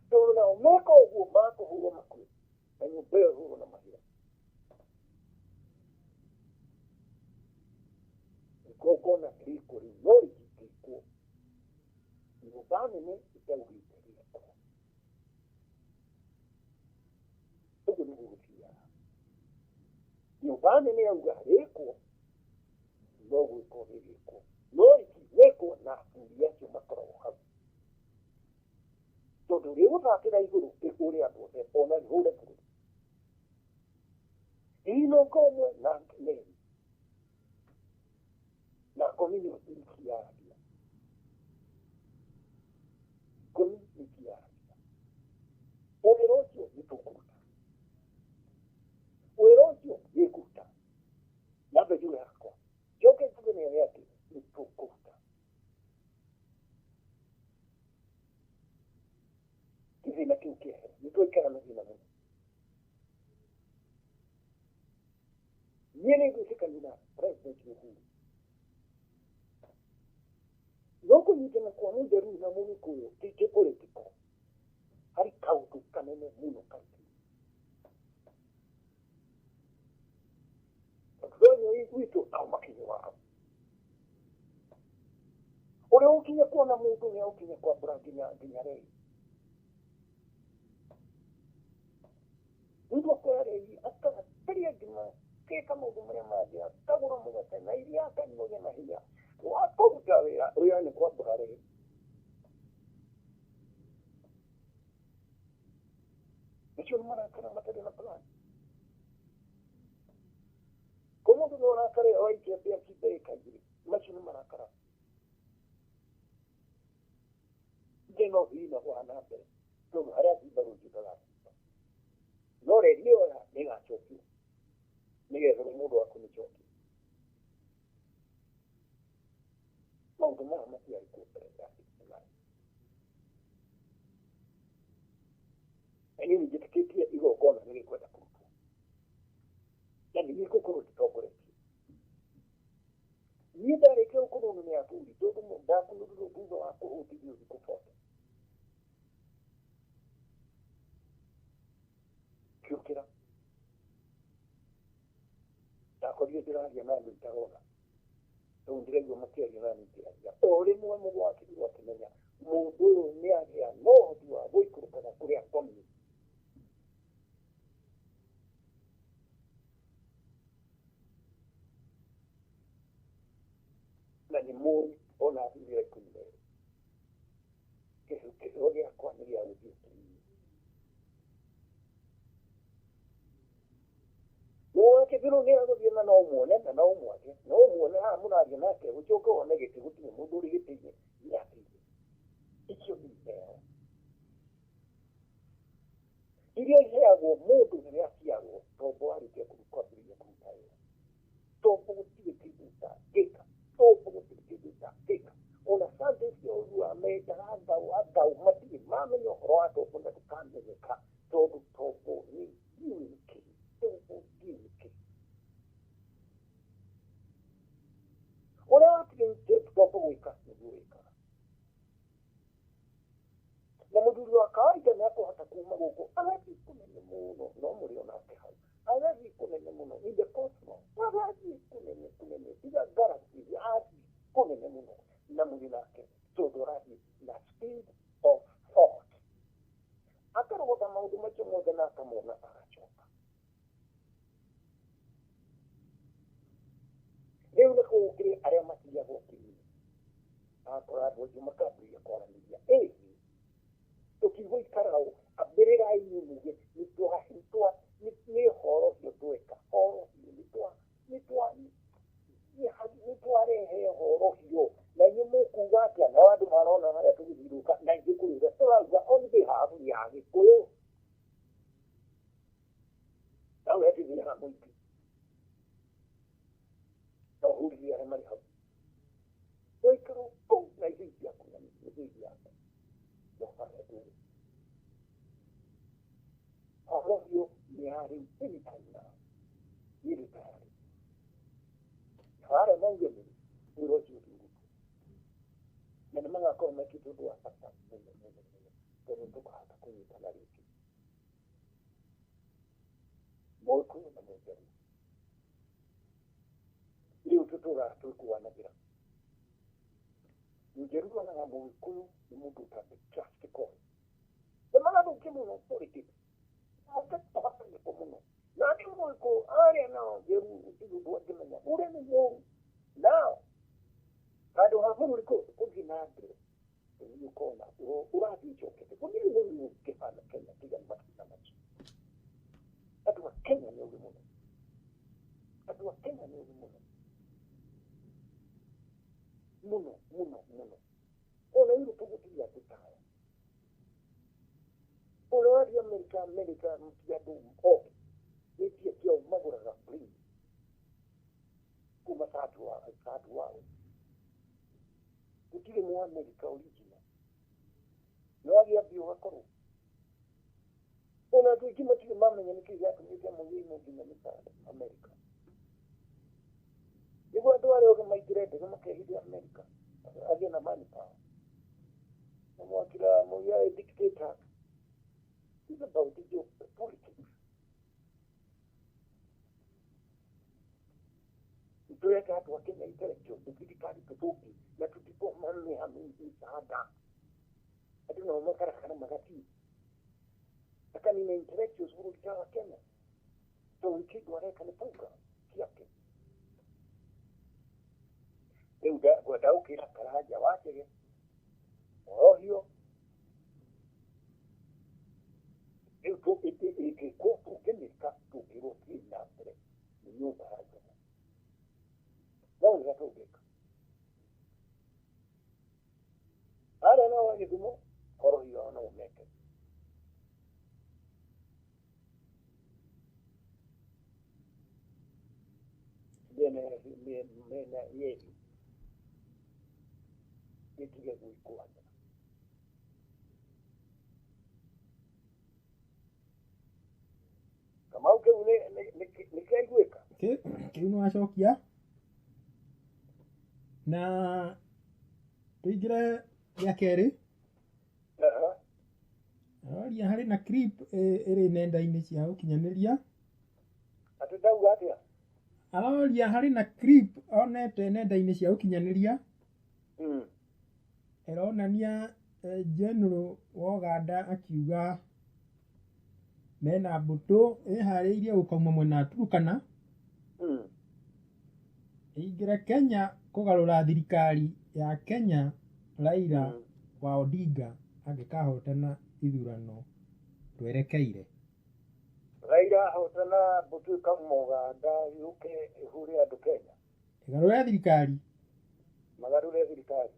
tondũ nao meka ũguo makũhũrwo makue na nyũmba ĩyo ĩhũrwo na mahiga. Igongona rĩkwo rĩu no rĩtingĩkwo nyũmba nene ĩtaugĩte rĩkwo. Ũguo nĩguo gũthiaga. Nyũmba nene yauga rĩkwo no gwĩkwo rĩgĩkwo no rĩtigwĩkwo na athuri acio makoragwo hau tondũ rĩgũthakĩra igũrũ rĩhũre andũ othe ona rĩhũre bũrũri. Ino ngomwe na neri na ngomi nĩ itiaragia ngomi itiaragia. Wĩra ũcio nĩ tũkũruta wĩra ũcio nĩ ngũruta nyambe njuge hakwa njoke njuge nĩ arĩa angĩ nĩ tũkũruta kĩthĩna kĩu kĩehere nĩ twaikara na thĩna mũno. Niĩ nĩ ngwĩtĩkania na President Uhuru no kũnyitana kwa mũnjaruo na mũgĩkũyũ ti ti political harĩ kaũndũ kanene mũno karĩ tondũ witũ nao makinya wao ũrĩa ũkinya kuona mũndũ nĩ ũkinya kwambũra nginya rei mũndũ akoya rei akateria ngima keka maũndũ marĩa mangĩ akagũra mũgate na iria akanyua na hinya wakũruta wĩra wĩra nĩ kwambũra rei. Macio nĩ marakara matarĩ na plan. Ko mũndũ no arakare waikia mbĩa kimbe ĩka igĩrĩ, macio nĩ marakara. Nĩ no thiĩ na na mbere tondũ harĩa thimba rũciũ ndagathimba, no reri ĩyo nĩ ĩgacokio nĩgetha mũndũ wa kũmĩcokia. Maũndũ maya matiarĩ kuo mbere ya 69. Na niĩ nĩnjĩtĩkĩtie igongona nĩ rĩkwenda kũrutwo na nĩ gĩgũkorwo rĩtongoretie. Niĩ ndarĩkia gũkorwo nĩ athuri tondũ ndakunũrirwo thutha wa kũhũtithio thikũ 40. Ngĩũkĩra ndakorire ndĩraria na andũ itarona, rĩu ndĩraigua makĩaria na niĩ ngĩaria. O rĩmwe mũgwakĩrirwo akĩmenya mũndũ ũyũ nĩ agĩa na ũhoti wa gũikũrũkaga kũrĩa akomire. Na nĩ mũĩ ona athuri a 12 kĩheo gĩakwa nĩ gĩa gũthiĩ kĩrĩma. Mũgwakĩrirwo nĩ agũthiĩ na no muone na no mwage, no muone haha mũraria nake ũcoke wone gĩtĩ gũtirĩ mũndũ ũrĩ gĩtĩ-inĩ nĩ athire. Icio nĩ iheo iria iheagwo mũndũ rĩrĩa aciarwo tombo arĩkia kwambĩrĩria kũruta wĩra. Tombo gũtirĩ kĩndũ ũtangĩka, tombo gũtirĩ kĩndũ ũtangĩka. Ona Sunday cia ũiguaga menjaga ngau angau matirĩ mamenya ũhoro wa tombo na ndũkamenyeka tondũ tombo nĩ ndiũĩ nĩkĩ, tombo ndiũĩ nĩkĩ. Ũrĩa watigĩte tombo gwĩka nĩguo wĩkaga. Na mũthuri wa kawaida nĩ akũhota kuma gũkũ agathiĩ kũnene mũno, no mũrĩ onake hau agathiĩ kũnene mũno in the cosmos, agathiĩ kũnene kũnene tiga galaxy, athiĩ kũnene mũno na mũrĩ nake tondũ arathiĩ na speed of thought. Akarogota maũndũ macio mothe na akamona agacoka. Rĩu nĩ kũrĩ arĩa matigagwo kĩrĩma, akora andũ acio makambĩrĩria kwaranĩria ĩĩ tũtigũikara ũũ, ambĩrĩrai inyuĩ muge nĩ ũhoro ũcio tweka, ũhoro ũcio nĩ twarehe ũhoro ũcio na inyuĩ mũkuga atĩa? Nao andũ marona harĩa tũgĩthiũrũrũka na ithuĩ kũrĩra tũrauga on behalf ya Gĩkũyũ. Hau he tũthiaga mũingĩ no hũrithie arĩa marĩ hau twaikara kũu na ithuĩ ciaku na ithuĩ ciaku no harĩa tũrĩ. Ũhoro ũcio nĩ harĩ anytime now, niĩ ndĩ tayarĩ. Harĩa mauge nĩ wĩra ũcio ũthiũrũrũke na nĩ magakorwo mekĩte ũndũ wa bata mũno mũno mũno tondũ nĩtũkahota kũnyitana rĩngĩ Mũgĩkũyũ na Mũnjaruo. Rĩu tũtũraga twĩkũanagĩra. Mũnjaruo onaga Mũgĩkũyũ nĩ mũndũ ũtangĩ trust call. Nĩ magathũkia mũno politics, mũngĩtũhatanyĩko mũno. Nake Mũgĩkũyũ arĩa nao njeru gũtirĩ ũndũ angĩmenya ũrĩa nĩ mũũru. Nao handũ ha bũrũri kũthiĩ na mbere rĩu ũkona ũrathiĩ ũcokete. Gũtirĩ bũrũri ũngĩhana Kenya tiga nĩ mathĩna macio. Andũ a Kenya nĩ ũgĩ mũno, andũ a Kenya nĩ ũgĩ mũno mũno mũno mũno. Ona Europe gũtirĩ andũ ta aya. Ona wathiĩ America, America ti andũ othe nĩ mbia ciao magũraga plane kuma third world. Gũtirĩ mũ America original. No agĩa mbia ũgakorwo. Ona andũ aingĩ matirĩ mamenya nĩkĩĩ gĩatũmĩte mũgĩime nginya mĩsaada America. Nĩguo andũ arĩa othe maingĩre ndege makehithe America agĩe na money power. Na mwakira Moi dictator. It's about the politics. Tũreka andũ a Kenya intellectual thirikari tũthũki na tũtikũmaneha mĩsaada. Andũ nao makarakara magathiĩ. Akanina intellectuals bũrũri wa Kenya. Tondũ kĩndũ areka nĩ program ciake. Rĩu ndaũkĩra Karanja wa Chege ũhoro ũcio rĩu nyũmba ya Njomo. No nĩga tũngĩka. Arĩa nao a Gĩthumo korohi wao no meke. Mĩena yerĩ ĩtige gwĩkwana. Kamau kĩu nĩ kĩaiguĩka? Kĩu nĩ wacokia. Na tũingĩre gĩa kerĩ. Aroria harĩ na clip ĩrĩ nenda-inĩ cia ũkinyanĩria. Atĩ ndauga atĩa? Aroria harĩ na clip onete nenda-inĩ cia ũkinyanĩria. Ĩronania General wa Ũganda akiuga mena mbũtũ ĩharĩirie gũkauma mwena wa Turkana. Ĩingĩre Kenya kũgarũra thirikari ya Kenya Raila wa Odinga angĩkahotana ithurano twerekeire. Raila ahotana mbũtũ ĩkauma Ũganda yũke ĩhure andũ Kenya. Ĩgarũre thirikari. Magarũre thirikari.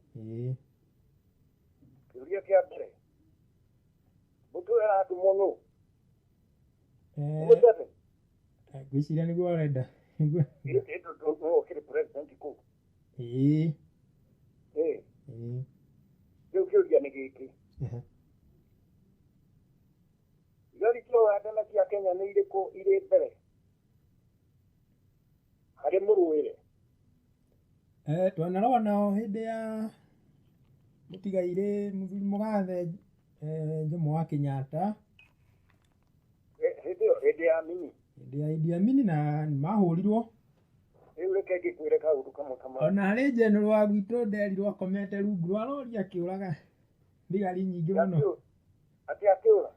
Kĩũria kĩa mbere, mbũtũ ĩratũmwo nũ? Museveni. Ngwĩciria nĩguo arenda. Ũkĩrĩ president kũu. Rĩu kĩũria nĩ gĩkĩ. Thigari cia Ũganda na cia Kenya nĩ irĩkũ irĩ mbere harĩ mũrũĩre? Twanarũa nao hĩndĩ ya mũtigairĩ mũthuri mũgathe Jomo wa Kenyatta. Hĩndĩ ĩyo hĩndĩ ya Amini. Hĩndĩ ya Idi Amini na nĩmahũrirwo. Rĩu reke ngĩkwĩre kaũndũ kamwe kamwe. Ona harĩ general wa gwitũ nderirwo akomete rungu rwa rori akĩũraga thigari nyingĩ mũno. Atĩ akĩũra?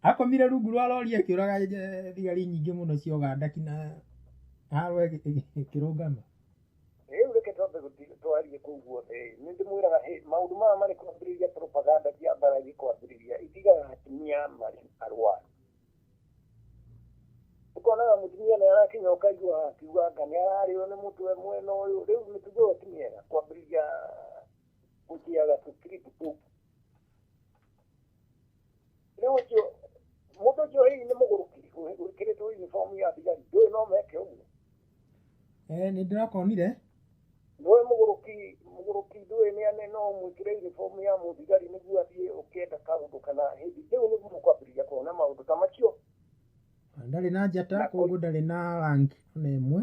Akomire rungu rwa rori akĩũraga thigari nyingĩ mũno cia Ũganda kinya harwe ĩkĩrũgama. Rĩu reke twambe twarie kũu guothe. Nĩ ndĩmwĩraga maũndũ maya marĩ kwambĩrĩria propaganda cia mbara ikwambĩrĩria itigaga atumia marĩ arwaru. Ũkonaga mũtumia nĩ arakinya ũkaigua akiuga anga nĩ ararĩo nĩ mũtwe mwena ũyũ. Rĩu mĩtugo ĩyo ti mĩega kwambĩrĩria gũtiaga tũkiribu tũu. Rĩu ũcio mũndũ ũcio hihi nĩ mũgũrũki wĩkĩrĩtwo uniform ya thigari, ndũĩ no meke ũguo? Nĩ ndĩrakonire. Ndũĩ mũgũrũki ndũĩ nĩ ane no mwĩkĩre uniform ya mũthigari nĩguo athiĩ ũkĩenda kaũndũ kana hĩndĩ rĩu nĩguo mũkwambĩrĩria kuona maũndũ ta macio. Ndarĩ na njata koguo ndarĩ na rank ona ĩmwe.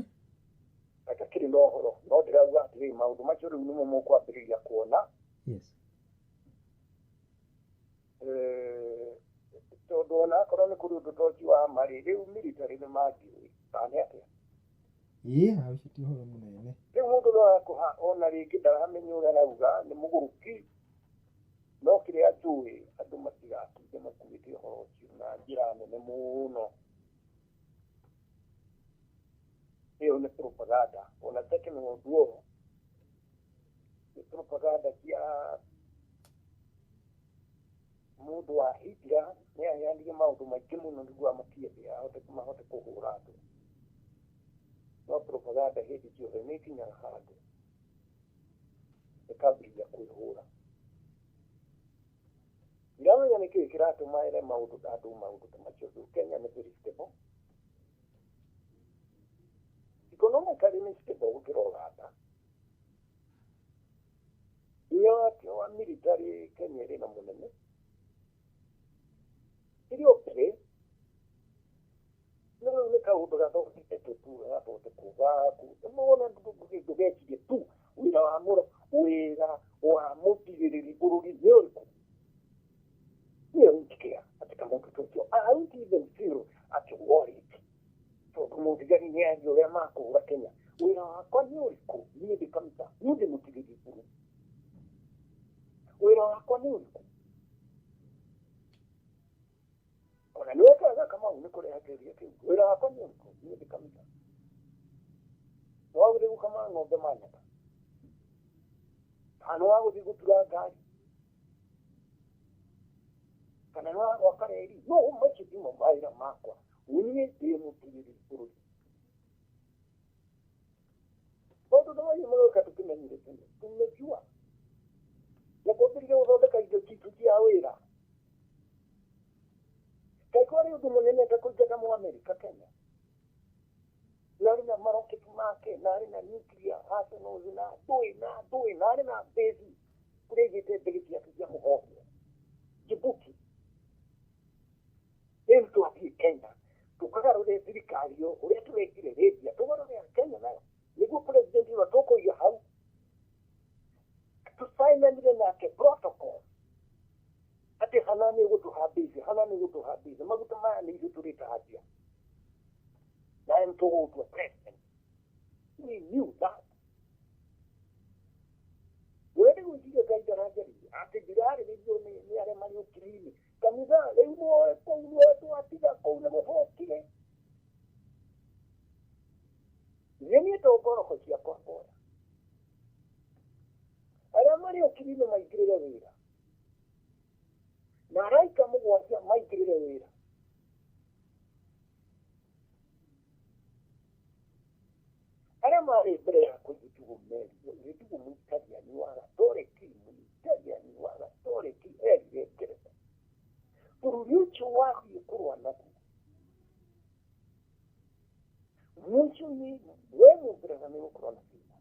Atakĩrĩ na ũhoro no ndĩrauga atĩrĩ maũndũ macio rĩu nĩmo mũkwambĩrĩria kuona. Yes. Tondũ ona akorwo nĩ kũrĩ ũndũ ta ũcio wa marĩ rĩu military nĩ mangĩũĩ kana nĩ atĩa? Ĩĩ, ũcio ti ũhoro mũnene. Rĩu mũndũ no akũha ona rĩngĩ ndaramenya ũrĩa arauga nĩ mũgũrũki no kĩrĩa njũĩ andũ matigatinde makuĩte ũhoro ũcio na njĩra nene mũno. Ĩyo nĩ propaganda ona tekino ũndũ nĩ propaganda cia mũndũ wa Hitler nĩ aheanire maũndũ maingĩ mũno nĩguo amakie thĩ ahote mahote kũhũra andũ. No propaganda hĩndĩ ciothe nĩ ĩkinyaga handũ ĩkambĩrĩria kwĩhũra. Ndiramenya nĩkĩĩ kĩratũma ere maũndũ andũ maũndũ ta macio. Kenya nĩ very stable. Economically nĩ stable gũkĩra Ũganda. Hinya wa military Kenya ĩrĩ na mũnene. Irio mbere no nĩ kaũndũ gathondeketwo tu gathondekwo gaku wona ndũgecirie tu wĩra wa mũro wĩra wa mũtigĩrĩri bũrũri nĩ ũrĩkũ. Niĩ don't care atĩ kamũndũ ta ũcio. I don't even feel atĩ worried tondũ mũthigari nĩ aria ũrĩa makũhũra Kenya. Wĩra wakwa nĩ ũrĩkũ? Niĩ ndĩ kanitha, niĩ ndĩ mũtigĩrĩri bũrũri. Wĩra wakwa nĩ ũrĩkũ? Ona nĩ wekaga Kamau nĩ kũrehe kĩũria kĩu. Wĩra wakwa nĩ ũrĩkũ? Niĩ ndĩ kanitha. Nĩ wagũthiĩ gũkama ng'ombe Manyata? Kana nĩ wagũthiĩ gũtura ngari? Kana nĩ wagwaka reri? No macio timo mawĩra makwa. Niĩ ndĩ mũtigĩrĩri bũrũri. Maũndũ ta macio maroka tũkĩmenyire tene, tumejua na kwambĩrĩria gũthondeka indo citũ cia wĩra. Kaĩ kwarĩ ũndũ mũnene ta kũingata Mũamerika Kenya? Na arĩ na maroketi make, na arĩ na nuclear arsenals, na ndũĩ na ndũĩ, na arĩ na base kũrĩa aigĩte ndege ciake cia kũhohia Djibouti. Rĩu twathiĩ Kenya tũkagarũre thirikari ĩyo ũrĩa tũrekire Libya, tũgarũre Kenya nayo nĩguo president ũrĩa tũkũiga hau tũcainanire nake protocol atĩ hana nĩ ũgũtũha base, hana nĩ ũgũtũha base, maguta maya nĩ ithuĩ tũrĩtahatia nawe nĩ tũgũgũtua president. We knew that. Ũrĩa gwĩciria Ngai ndaranjarĩria atĩ ndirarĩrĩrio nĩ arĩa marĩ ũkiri-inĩ kanitha rĩu nĩwoe kũu nĩwoe twatiga kũu nĩ gũthũkire. Nĩ niĩ to ngoroko ciakwa ngoya arĩa marĩ ũkiri-inĩ maingĩrĩre wĩra na araika mũgwanja maingĩrĩre wĩra. Arĩa marĩ mbere yakwa gĩtugo Mũitaliani wa Gatoreki, Mũitaliani wa Gatoreki erire Ngeretha bũrũri ũcio wathiĩ kũrũa naguo mũico-inĩ we Mũngeretha nĩ ũgũkorwo na thĩna.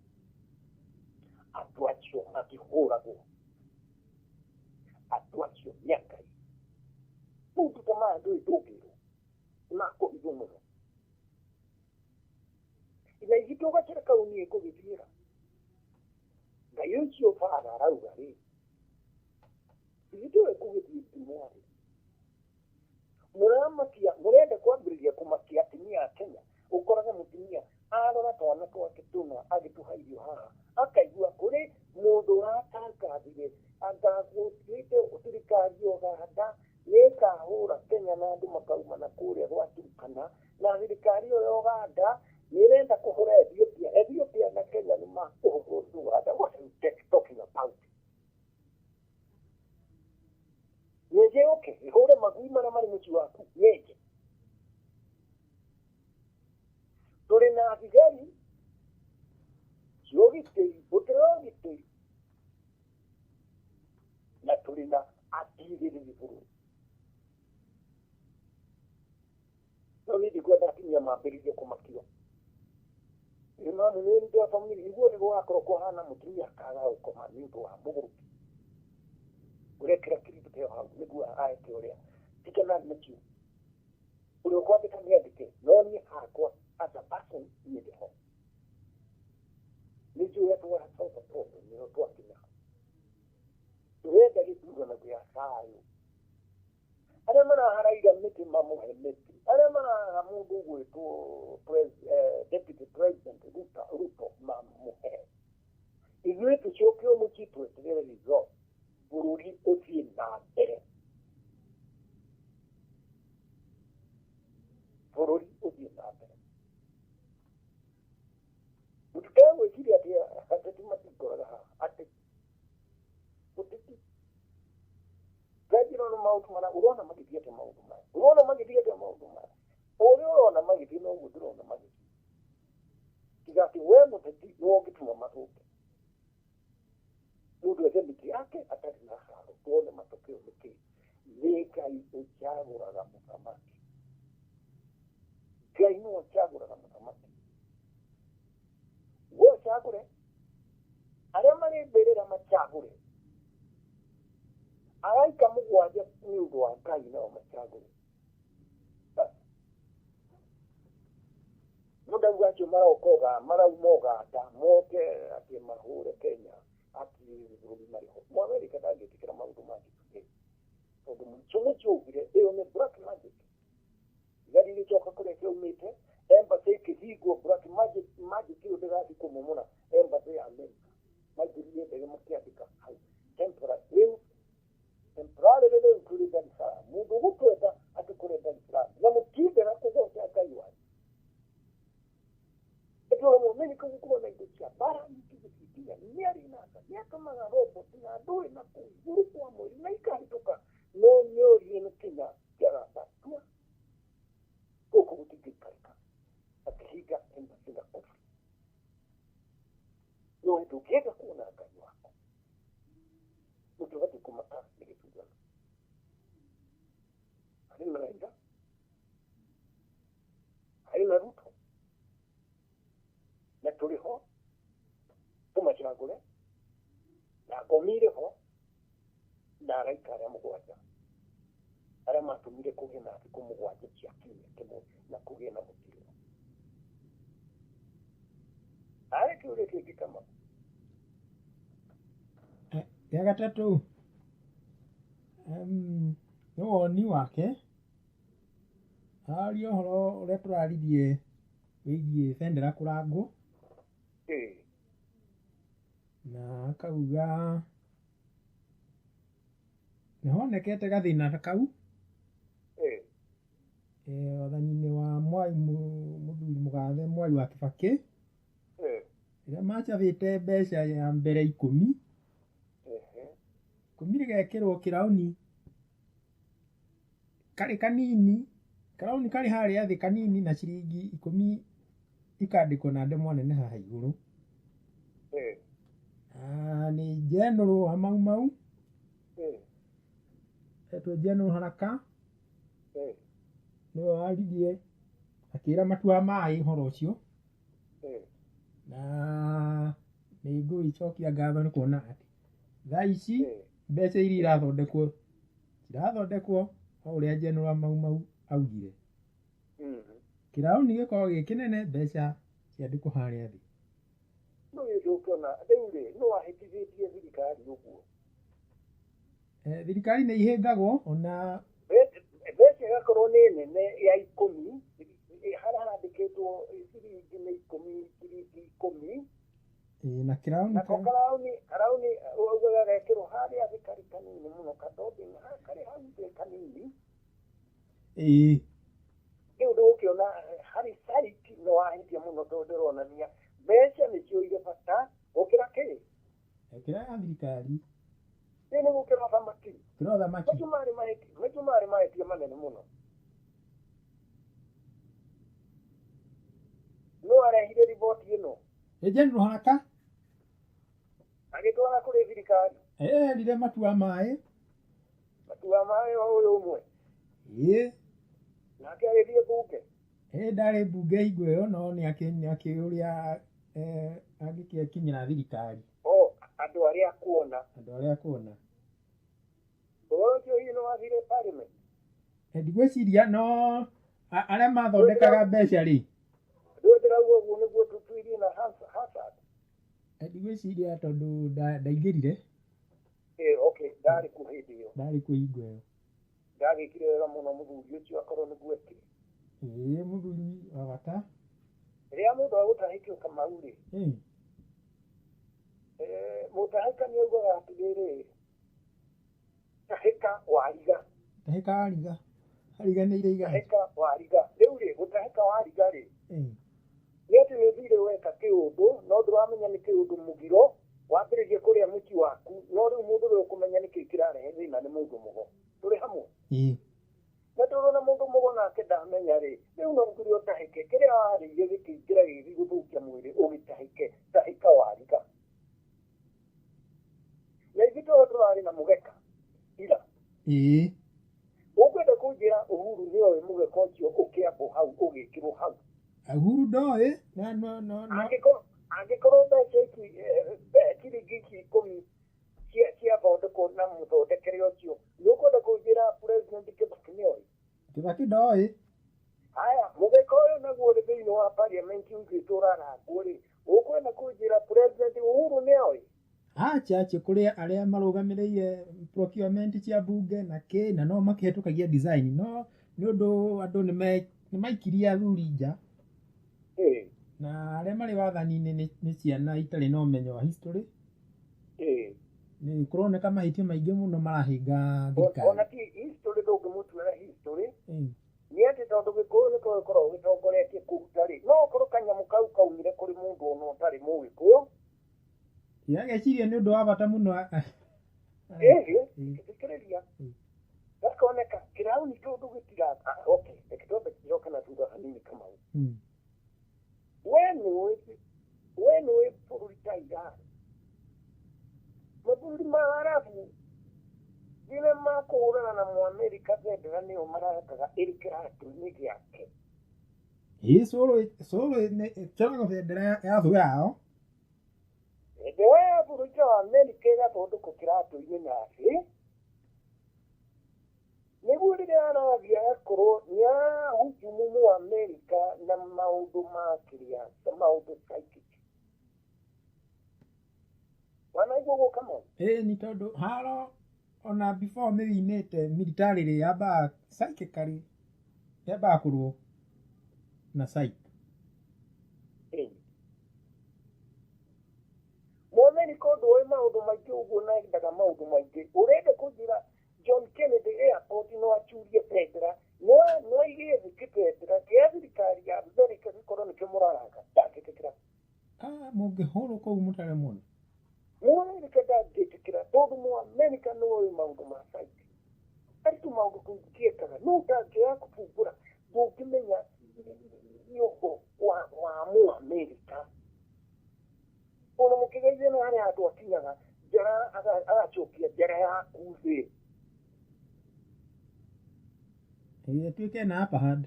Andũ acio makĩhũragwo, andũ acio nĩ a Ngai. Maũndũ ta maya ndũĩ ndũngĩrwo, nĩ makũhithwo mũno. Na itũ gacĩra kau niĩ ngũgĩthiĩra Ngai ũcio bara arauga rĩ, ithuĩ ngũgĩthiĩ ndimwarĩ mũramakia, mũrenda kwambĩrĩria kũmakia atumia a Kenya. Ũkoraga mũtumia arora twana twake tũna agĩtũha irio haha, akaigua kũrĩ mũndũ ũratangathire anga gũtuĩte thirikari ya Ũganda nĩ ĩkahũra Kenya na andũ makauma na kũrĩa gwa Turkana, na thirikari ĩyo ya Ũganda nĩ ĩrenda kũhũra Ethiopia. Ethiopia na Kenya nĩ makũhũrwo nĩ Ũganda. What are you talking about? Nyenje yũke ĩhũre magui marĩa marĩ mũciĩ waku. Nyenje tũrĩ na thigari cia ũgitĩri, mbũtũ ya ũgitĩri, na tũrĩ na atigĩrĩri bũrũri. No niĩ ndikwenda atumia mambĩrĩrie kũmakio. No nĩ ndĩ wa bamĩrĩ iguo nĩ gũgakorwo kũhana mũtumia akaga gũkoma nĩ ũndũ wa mũgũrũki ũrekĩra kĩrindũ kĩo hau nĩguo aeke ũrĩa tigana nakĩo. Ũrĩa ũkwandĩka nĩ andĩke, no niĩ hakwa as a person niĩ ndĩ ho nĩ njũĩ ũrĩa tũgacoka problem nĩho twakinya. Tũrenda gĩthurano gĩa thayũ. Arĩa maraharaira mĩtĩ mamũhe mĩtĩ, arĩa maraha mũndũ ũgwĩtwo deputy president Ruto mamũhe. Ithuĩ tũcoke o mũciĩ tweterere result, bũrũri ũthiĩ na mbere, bũrũri ũthiĩ na mbere. Mũtikae gwĩciria atĩ ateti matingoraga haha, ateti ũteti nganjĩra no maũndũ marĩa ũrona magĩthiĩ atĩa, maũndũ maya ũrona magĩthiĩ atĩa, maũndũ maya ũrĩa ũrona magĩthiĩ noguo ndĩrona magĩthiĩ. Tiga atĩ we mũteti nĩwe ũngĩtũma mathũke. Mũndũ ethe mĩtĩ yake atarĩ na haro, tuone matokeo nĩ kĩĩ. Nĩ Ngai ũcagũraga mũthamaki, Ngai nĩwe ũcagũraga mũthamaki. We ũcagũre arĩa marĩ mbĩrĩra macagũre, araika mũgwanja nĩ ũndũ wa Ngai nao macagũre. No ndauga acio maroka marauma Ũganda moke atĩ mahũre Kenya atĩ bũrũri marĩ ho. Mũamerika ndangĩtĩkĩra maũndũ mangĩ today, tondũ mũico mũico augire ĩyo nĩ black magic. Thigari igĩcoka kũrĩa kĩaumĩte, embassy ĩkĩhingwo, black magic magic ĩyo ndĩrathiĩ kũmomora embassy ya America. Maingĩrire ndege makĩandĩka hau temporary, rĩu temporary rĩu tũrĩ Dar es Salaam. Mũndũ ũgũtwenda atĩ kũrĩ Dar es Salaam na mũtindega kũgoca Ngai wanyu. Ĩtũra Mũamerika gũkorwo na indo cia mbara nyingĩ gũcikinya nĩ arĩ nasa nĩ atũmaga robot na ndũĩ na kũu igũrũ kwa mweri na ikahĩtũka, no nĩorie nĩ kinya kĩagambatua gũkũ gũtingĩikarĩka, akĩhinga embassy na kũburi. Tũrĩ ho tũmacagũre na ngomi irĩ ho na araika arĩa mũgwanja arĩa matũmire kũgĩe na thikũ mũgwanja cia kiumia kĩmwe na kũgĩe na mũtino. Arĩ kĩũria kĩngĩ kama Gĩa gatatũ nĩ woni wake aria ũhoro ũrĩa tũraririe wĩgiĩ bendera kũrangwo na akauga nĩ honekete gathĩna ta kau wathani-inĩ wa Mwai mũthuri mũgathe Mwai wa Kibaki rĩrĩa macabĩte mbeca ya mbere ikũmi ikũmi rĩgekĩrwo kĩraũni karĩ kanini karaũni karĩ harĩa thĩ kanini na ciringi ikũmi ikandĩkwo na ndemwa nene haha igũrũ. Nĩ General wa Mau Mau etwo General Haraka nĩwe waririe akĩra Matua Maĩ ũhoro ũcio na nĩ ngũgĩcokia ngatho nĩ kuona atĩ thaa ici mbeca iria irathondekwo cirathondekwo o ũrĩa General Mau Mau augire. Kĩraũni gĩkoragwo gĩ kĩnene mbeca ciandĩkwo harĩa thĩ. No ndũkĩona rĩu rĩ no wahĩtithĩtie thirikari ũguo. Thirikari nĩ ihĩngagwo ona mbeca ĩgakorwo nĩ nene ya ikũmi harĩa handĩkĩtwo ciringi nĩ ikũmi ciringi ikũmi na kĩraũni nako karaũni ũguo gagekĩrwo harĩa thĩ karĩ kanini mũno kadobi karĩ hau thĩ kanini. Rĩu ndũgũkĩona harĩ site no wahĩtia mũno tondũ ndĩronania mbeca nĩcio irĩ bata gũkĩra kĩ? Gũkĩra ya thirikari. Rĩu nĩ gũkĩra ũthamaki. Gũkĩra ũthamaki. Macio marĩ mahĩtia manene mũno. No arehire riboti ĩno. Ĩ General Haraka agĩtwara kũrĩ thirikari. Erire Matua Maĩ. Matua Maĩ o ũyũ ũmwe. Nake agĩthiĩ mbunge. Ndarĩ mbunge hingo ĩyo no nĩ akĩũria angĩkinyĩra thirikari. O andũ arĩa kuona. Andũ arĩa kuona. Ũhoro ũcio hihi nĩ wathire parliament? Ndigwĩciria no arĩa mathondekaga mbeca rĩ. Ndĩrauga ũguo nĩguo tũtuirie na Hansard. Ndigwĩciria tondũ ndaingĩrire. Okay, ndarĩ kuo hĩndĩ ĩyo. Ndarĩ kuo hingo ĩyo. Ndagĩkire wega mũno mũthuri ũcio akorwo nĩguo ekire. Mũthuri wa bata. Rĩrĩa mũndũ agũtahĩkio Kamau rĩ. Mũtahĩka nĩ augaga atĩrĩrĩ, tahĩka wariga. Tahĩka wariga. Ariganĩire iganja. Tahĩka wariga. Rĩu rĩ, gũtahĩka wariga rĩ. Nĩ atĩ nĩ ũthire weka kĩũndũ no ndũramenya nĩ kĩũndũ mũgiro wambĩrĩrie kũrĩa mũciĩ waku no rĩu mũndũ ũrĩa ũkũmenya nĩkĩ kĩrarehe thĩna nĩ mũndũ mũgo. Tũrĩ hamwe. Na tũrona mũndũ mũgo nake ndamenya rĩ, rĩu no ngũrĩ ũtahĩke kĩrĩa warĩire gĩkĩingĩra gĩgĩthiĩ gũthũkia mwĩrĩ ũgĩtahĩke tahĩka wariga. Na ithuĩ tondũ tũrarĩ na mũgeka ira. Ũkwenda kũnjĩra Uhuru nĩoĩ mũgeka ũcio ũkĩambwo hau ũgĩkĩrwo hau? Uhuru ndoĩ no no no. Angĩkorwo mbeca ici ciringi ici ikũmi ciathondekwo na mũthondekere ũcio nĩ ũkwenda kũnjĩra President Kibaki nĩoĩ? Kibaki ndoĩ. Haya, mũgeka ũyũ naguo ũrĩ thĩinĩ wa parliament ũigĩtwo ũrarangwo rĩ, ũkwenda kũnjĩra President Uhuru nĩoĩ? Acha acha kũrĩ arĩa marũgamĩrĩire procurement cia mbunge na kĩ na no makĩhetũkagia design no nĩ ũndũ andũ nĩ maikirie athuri nja. Na arĩa marĩ wathani-inĩ nĩ ciana itarĩ na ũmenyo wa history. Nĩ kũroneka mahĩtia maingĩ mũno marahĩnga thirikari. Ona ti history ndũngĩmũtuĩra history. Nĩ atĩ tondũ Gĩkũyũ nĩkĩo gĩkoragwo gĩtongoretie kũruta rĩ, no ũkorwo kanyamũ kau kaumire kũrĩ mũndũ ona ũtarĩ Mũgĩkũyũ. Ageciria nĩ ũndũ wa bata mũno. Thikĩrĩria. Gakoneka kĩraũni tondũ gĩtira. Okay, reke twambe tũcoke na thutha hanini Kamau. We nĩũĩ bũrũri ta Iran, mabũrũri ma Arabu rĩrĩa makũhũrana na Mũamerika bendera nĩyo mararekaga ĩrĩ kĩratũ-inĩ gĩake. Ĩ cũrũ cũrũ ĩcoraga bendera ya thũ yao. Bendera ya bũrũri wa Amerika ĩgathondekwo kĩratũ-inĩ na thĩ nĩguo rĩrĩa arathiĩ agakorwo nĩ arahujumu Mũamerika na maũndũ ma kĩrĩa maũndũ psychic. Wanaigua ũguo Kamau? Ĩ ni tondũ haro ona before mĩwinĩte militarily yambaga psychically yambaga kũrũo na psych. Mũamerika ũndũ ũĩ maũndũ maingĩ ũguo na endaga maũndũ maingĩ. Ũrenda kũnjĩra John Kennedy airport no acurie bendera no aige thĩ kĩbendera kĩa thirikari ya Amerika gĩkorwo nĩkĩo mũraranga? Ndangĩtĩkĩra. Ah, mũngĩhũrwo kũu mũtare mũno. Mũamerika ndangĩtĩkĩra tondũ Mũamerika nĩ ũĩ maũndũ ma psych. Harĩ tũmaũndũ tũngĩekaga no ũtangĩaga kũbumbũra ndũngĩmenya nĩ ũhoro wa Mũamerika. Ona mũkĩgeithia na harĩa handũ akinyaga njara agacokia njara yaku thĩ. Ĩ atuĩke na upper hand.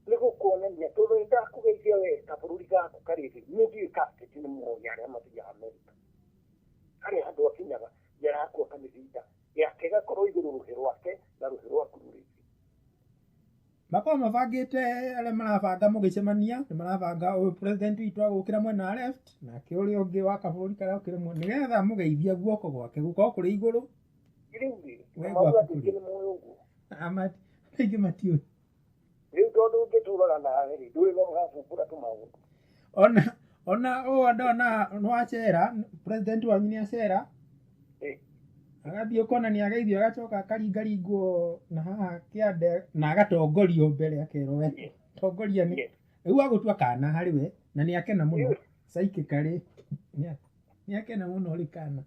Nĩ gũkuonania tondũ nĩ ndakũgeithia we kabũrũri gaku karĩ thĩ niĩ ndiũĩ kaptĩti nĩ moĩ arĩa mathiaga Amerika. Harĩa handũ akinyaga njara yaku akamĩthinda yake ĩgakorwo igũrũ rũhĩ rwake na rũhĩ rwaku rũrĩ thĩ. Makorwo mabangĩte arĩa marabanga mũgĩcemania nĩ marabanga ũyũ president witũ agũkĩra mwena wa left nake ũrĩa ũngĩ wa kabũrũri karĩa okĩre mwena nĩgetha mũgeithia guoko gwake gũkorwo kũrĩ igũrũ. Rĩu rĩ We Kamau gwaku andũ aingĩ kũrĩ nĩ moĩ ũguo. Aingĩ matiũĩ. Rĩu tondũ ũngĩtũraga nawe rĩ ndũĩ no ũrabumbũra tũmaũndũ. Ona ũũ ndona nĩ wacera president wanyu nĩ acera agathiĩ ũkona nĩ ageithio agacoka akaringaringwo na haha kĩande na agatongorio mbere akerwo we tongoria nĩ rĩu agũtua kana harĩ we na nĩ akena mũno psychically nĩ akena mũno rĩ kana.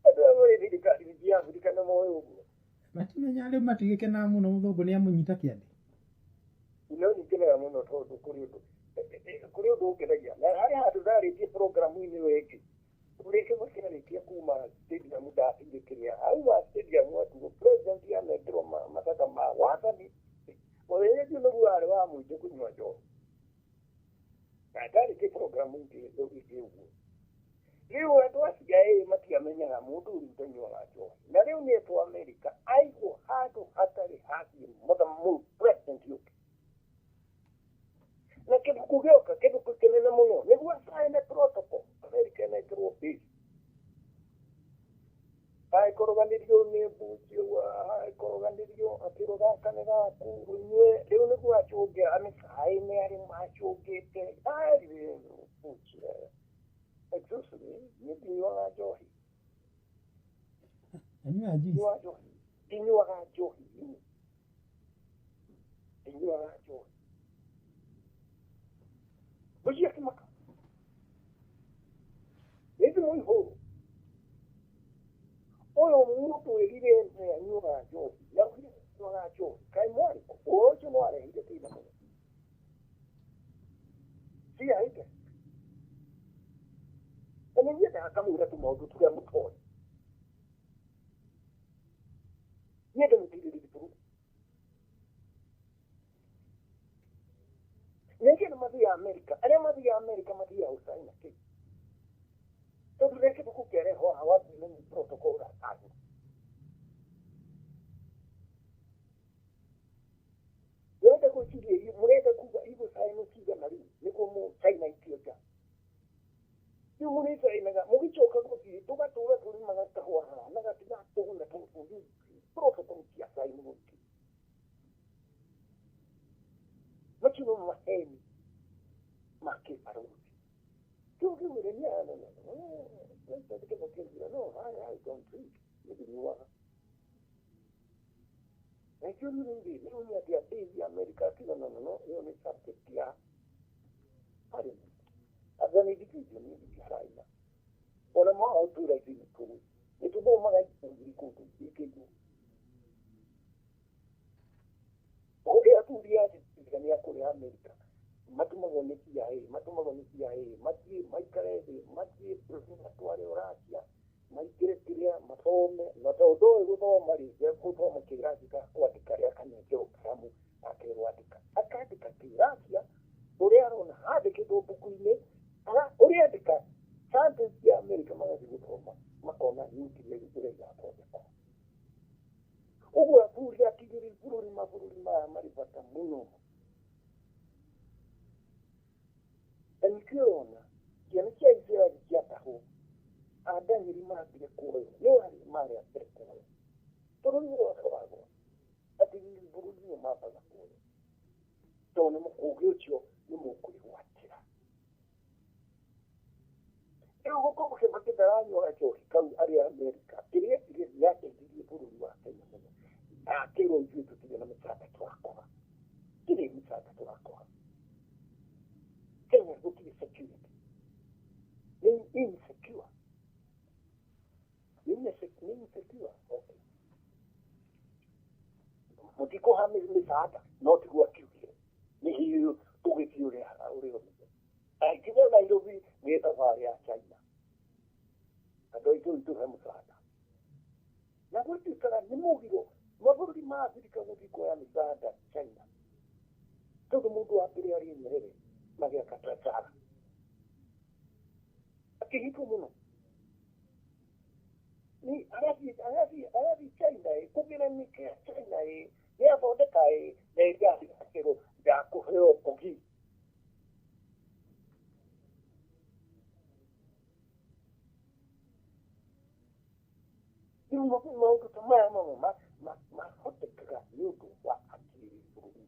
Andũ amwe rĩ thirikari ya Afrika nĩ moĩ ũguo. Matimenya rĩu matigĩkenaga mũno mũthũngũ nĩ amũnyita kĩande. No nĩngenaga mũno tondũ kũrĩ ũndũ ũngenagia na harĩ handũ ndarĩtie programu-inĩ ĩyo ĩngĩ ũrĩke kĩarĩkia kuma stadium ndathire kĩrĩa auma stadium atuo president anengerwo mataka ma wathani mũthenya nĩguo arĩ wa mũingĩ kũnyua njohi na ndarĩtie programu ingĩ ũguo. Rĩu andũ a CIA matiamenyaga mũndũ ũrĩa ũtanyuaga njohi na rĩu nĩ etwo Amerika aigwo handũ hatarĩ hathiĩ president ũngĩ na kĩbuku gĩoka kĩbuku kĩnene mũno nĩguo acaine protocol Amerika ĩnengerwo bill agĩkoroganĩrio nĩ mbuci agĩkoroganĩrio akĩrwo gaka nĩ gaku ũnyue rĩu nĩguo acũnge amĩcaine arĩ macũngĩte mbuci excuse me niĩ ndinyuaga njohi. Anyuaga juice. Ndinyuaga njohi ndinyuaga njohi mbuci akĩmaka nĩ thimũ ihũrũ ũyũ mũndũ wĩrire nĩ anyuaga njohi na ũrĩa anyuaga njohi kaĩ mwarĩ kũ ũhoro ũcio no arehire thĩna mũno ciaite na nĩ nyendaga kamwĩra tũmaũndũ tũrĩa mũtoĩ nyende mũtirĩrĩri bũrũri ningĩ nĩ mathiaga Amerika arĩa mathiaga Amerika mathiaga gũcaina kĩ tondũ rĩrĩa kĩbuku kĩarehwo haha wathiĩ nĩ protocol ũracaina. Mũrenda gwĩciria mũrenda kuga igũcainwo cigana rĩu nĩguo mũcaina itio nja rĩu mũrĩcainaga mũgĩcoka gũthiĩ tũgatũra tũrĩmaga kahũa haha na gatigatũguna tondũ protocol ciacainwo ingĩ macio no maheni ma kĩbarũthi. Kĩu kĩmwĩre nĩ no I don't drink nĩ ndinyuaga. Na kĩũria rĩu rĩ rĩu nĩ atĩa ndĩthi Amerika akiuga no no no ĩyo nĩ subject ya parliament. Anga nĩ ndikĩtie niĩ ndingĩcaina. Ona mwaga gũtwĩra ithuĩ nĩ tũĩ nĩ tũthomaga iburi kũndũ ikĩigwo. Ũrĩa athuri a thirikari a kũrĩa Amerika matũmagwo nĩ CIA matũmagwo nĩ CIA mathiĩ maikare thĩ mathiĩ matware Russia maingĩre kĩrĩa mathome na tondũ ndoĩ gũthoma rĩ gũthoma kĩrathi ga kwandĩka rĩa kanengerwo karamu akerwo andĩka akandĩka kĩracia kũraihu nĩ arĩa marĩ a mbere kuoya bũrũri wothe wagwa atĩ bũrũri nĩo mambaga kuoya tondũ nĩ ũgĩ ũcio nĩ mũkwĩgwatĩra. Rĩu gũkorwo Kibaki ndaranyua njohi kau arĩ Amerika kĩrĩa gĩateithirie bũrũri wa Kenya mũno na akĩrwo ithuĩ tũtirĩ na mĩcanda tũrakora tirĩ mĩcanda tũrakora Kenya gũtirĩ security nĩ insecure nĩ insecure okay mũtikũha mĩcanda no tiguo akiugire nĩ hihi tũgĩthiĩ ũrĩa ũrĩa akinya Nairobi nĩ thabarĩ ya China andũ aitũ itũhe mũcanda na gwatuĩkaga nĩ mũgiro mabũrũri ma Afrika gũthiĩ kuoya mĩcanda China tondũ mũndũ wa mbere arĩ Nyerere magĩaka Tazara akĩhitwo mũno nĩ arathiĩ China ĩ kũgĩra kĩa China ĩ nĩ athondeka ĩ na ĩgathiĩ akĩrwo ndakũheo ũgi rĩu maũndũ ta maya mamwe mahotekaga nĩ ũndũ wa akiri bũrũri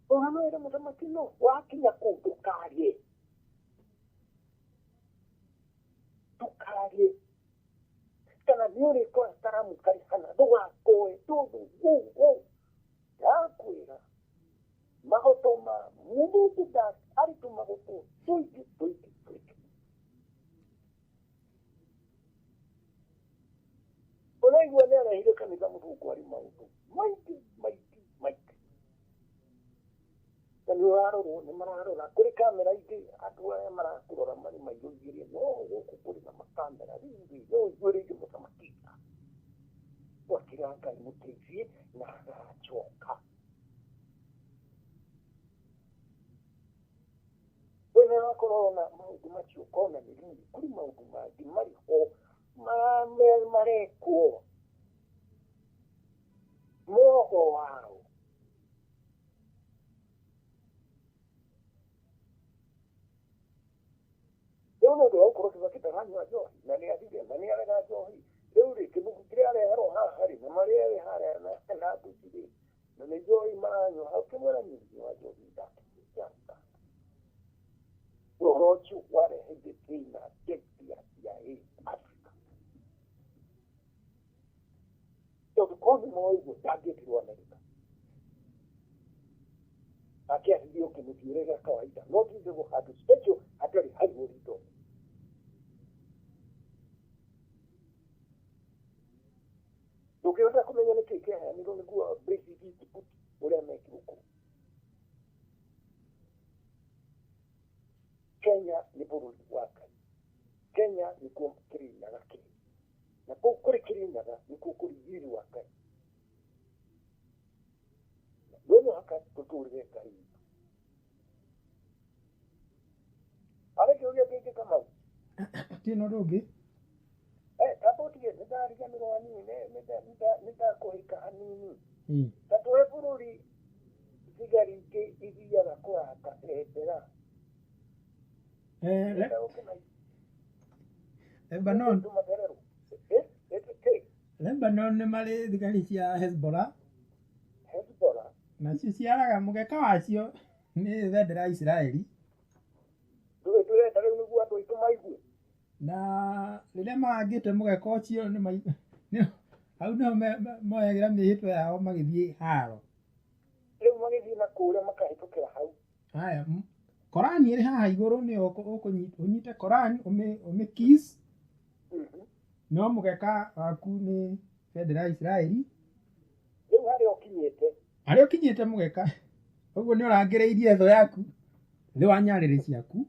ona no ĩre mũthamaki no wakinya kũu ndũkarie ndũkarie kana nĩ ũrĩkora karamu karĩ hana ndũgakoe tondũ ũũ ndakwĩra magoto ma mũndũ arĩ tũmagoto tũingĩ tũingĩ tũingĩ ũraigua nĩ arehire kanitha mũthũngũ arĩ maũndũ maingĩ maingĩ maingĩ na nĩ ũrarorwo nĩ mararora kũrĩ kamera ingĩ andũ arĩa marakũrora marĩ maiyũirie no gũkũ kũrĩ na makamera rĩu no ũigue rĩngĩ mũthamaki gwakĩra Ngai mũteithie na agacoka we nĩ ũrakorwo na maũndũ macio ũkona nĩ rĩu kũrĩ maũndũ mangĩ marĩ ho marekwo mogo wao rĩu nĩ ũndũ wa gũkorwo Kibaki ndaranyua njohi na nĩ athire na nĩ arega njohi rĩu rĩ kĩbuku kĩrĩa areherwo haha rĩ na marĩa rĩ harĩa na mbuci rĩ na nĩ njohi maranyua hau kĩmwĩra nyua njohi ndakĩruta ũhoro ũcio wareheire thĩna ya CIA Africa tondũ korwo nĩ moĩ ũguo ndangĩtirwo Amerika akĩathirie ũkĩmũthiĩre gĩa kawaida no tuge handũ special hatarĩ haihũrĩtwo ndũngĩhota kũmenya nĩkĩĩ kĩaheanirwo nĩguo Brexit ũrĩa mekirwo kũu. Kenya nĩ bũrũri wa Ngai. Kenya nĩkuo Kĩrĩnyaga kĩrĩ na kũu kũrĩ Kĩrĩnyaga nĩkuo kũrĩ riri wa Ngai. No mũhaka tũtũrĩre Ngai witũ. Harĩ kĩũria kĩngĩ Kamau? Ti na ũndũ ũngĩ. Kamba ũtige nĩ ndariganĩrwo hanini nĩ ndakũhĩka hanini ta tũhe bũrũri thigari ingĩ ithiaga kũranga bendera Lebanon Lebanon nĩ marĩ thigari cia Hezbollah nacio ciaraga mũgeka wacio nĩ bendera ya Isiraeli ndũrenda rĩu nĩguo andũ aitũ maigue na rĩrĩa marangĩte mũgeka ũcio hau nĩho moyagĩra mĩhĩtwa yao magĩthiĩ haro rĩu magĩthiĩ na kũrĩa makahĩtũkĩra hau. Haya, Korani ĩrĩ haha igũrũ nĩyo ũnyite Korani ũmĩ kiss no mũgeka waku nĩ bendera ya Isiraeli rĩu harĩa ũkinyĩte harĩa ũkinyĩte mũgeka ũguo nĩ ũrangĩrĩirie thũ yaku thĩ wa nyarĩrĩ ciaku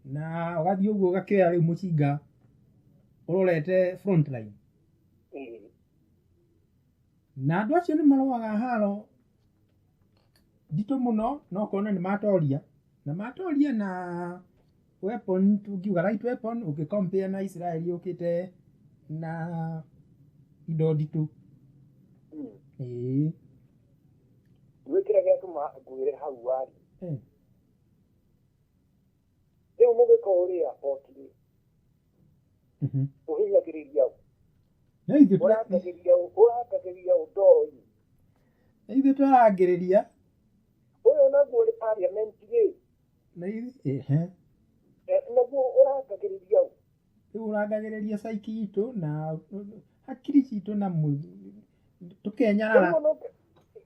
na ũgathiĩ ũguo ũgakĩoya rĩu mũcinga ũrorete front line na andũ acio nĩ marũaga haro nditũ mũno no ũkona nĩ matoria na matoria na weapon tungiuga light weapon ũngĩ compare na Isiraeli yũkĩte na indo nditũ. Ĩĩ gwä kä rä a gäatå ngwä re hau warĩ rä Rĩu mũgĩkorwo ũrĩ airport rĩ, ũhinyagĩrĩria ũ? No ithuĩ Ũrangagĩria ũ? Ũrangagĩria ũ ndoro-inĩ? Na ithuĩ tũrarangĩrĩria. Ũyũ naguo ũrĩ parliament rĩ, Na ithuĩ ehe. Naguo ũrangagĩrĩria ũ? Rĩu ũrangagĩrĩria caiki itũ na hakiri citũ na tũkenyarara.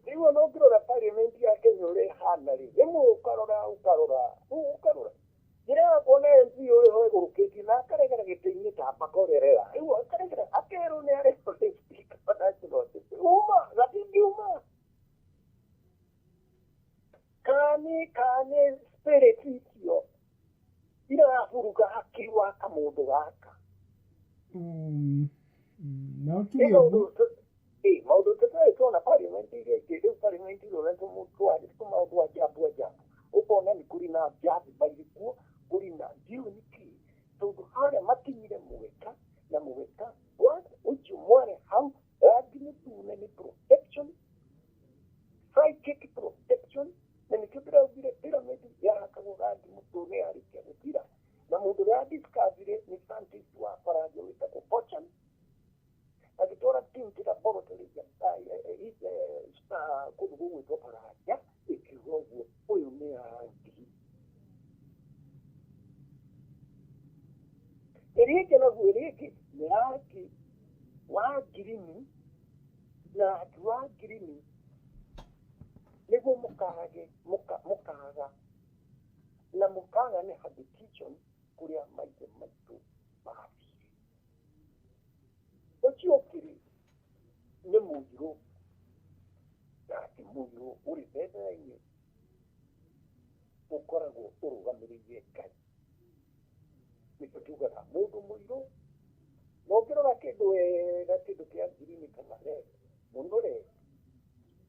Rĩu ona ũngĩrora parliament ya Kenya ũrĩa ĩhana rĩ, rĩmwe ũkarora ũkarora ũkarora njĩra ya kuona MP ũyũ egũrũkĩtie na akaregera gĩtĩ-inĩ ta mbakorerera, rĩu akaregera akerwo nĩ arehwo nĩ speaker wa National Assembly, uma gatingiuma kana nĩ spirit icio iraburuga hakiri wa kamũndũ gaka. No Nĩ tuge maũndũ ũguo. Maũndũ tũtarĩ tuona parliament iria ingĩ. Rĩu parliament ĩno nĩ tũmaũndũ ajabu ajabu, ũkona nĩ kũrĩ na njathimba irĩ kuo, kũrĩ na ndiũĩ nĩkĩ, tondũ harĩa makinyire mũgeka na mũgeka ũcio mware hau rangi mũtune nĩ protection, psychic protection. Na nĩkĩo ndĩraugire pyramid yahakagwo rangi mũtune yarĩkia gũthira, na mũndũ ũrĩa discovery nĩ scientist wa Faranja wĩtagwo Pochan, agĩtwara team to laboratory ya kũndũ gũgwĩtwo Faranja, ĩkiuga ũguo ũyũ nĩ rangi. Ĩrĩa ĩngĩ naguo, ĩrĩa ĩngĩ nĩ rangi wa ngirini, na rangi wa ngirini nĩguo mũkage mũkaga na mũkaga nĩ habitation kũrĩa maithe maitũ mathire. Ũcio ũngĩ nĩ mũirũ, rangi mũirũ ũrĩ bendera-inĩ ũkoragwo ũrũgamĩrĩire Ngai. Nĩkĩo tugaga mũndũ mũirũ, na ũngĩrora kĩndũ wega, kĩndũ kĩa ngirini kana red mũno, red,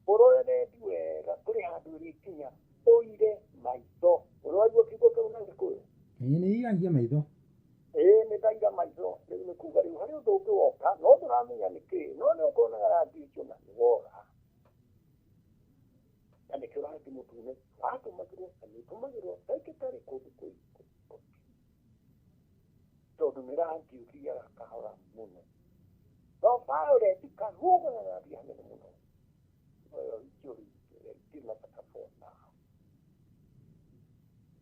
ũrore red wega, kũrĩ handũ ĩrĩkinya ũire maitho. Ũrĩ waigua kiugo kĩu na Gĩkũyũ? Ĩĩ, nĩ iragia maitho. Ĩĩ, nĩ ndaira maitho. Rĩu nĩ kuga rĩu harĩ ũndũ ũngĩ woka, no ndũramenya nĩ kĩĩ, no nĩ ũkonaga rangi ũcio na nĩ wora. Na nĩkĩo rangi mũtune watũmagĩrwo na nĩ ũtũmagĩrwo ndagĩtarĩ kũndũ kũingĩ, tondũ nĩ rangi ũthiaga kahora mũno, no violet karugaga gathiĩ hanene mũno. Ĩyo icio itirĩ na bata for now.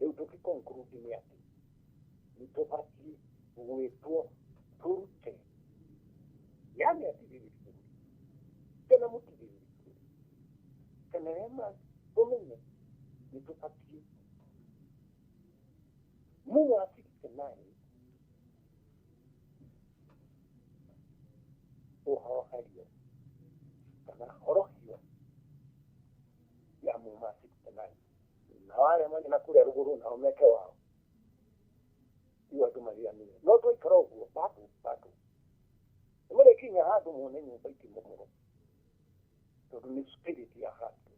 Rĩu tũkĩ conclude nĩ atĩ nĩ tũbatiĩ gwĩtwo tũrute, yani atigĩrĩri bũrũri kana mũtigĩrĩri bũrũri kana arĩa tũmenye nĩ tũbatiĩ MUA 69 ũhoroherio kana horohio ya MUA 69, nao arĩa marĩ na kũrĩa rũgũrũ nao meke wao. Iu andũ mariganĩire, no twaikara ũguo bado bado nĩ marĩkinya handũ mone nyũmba ikĩmomorwo, tondũ nĩ spirit ya handũ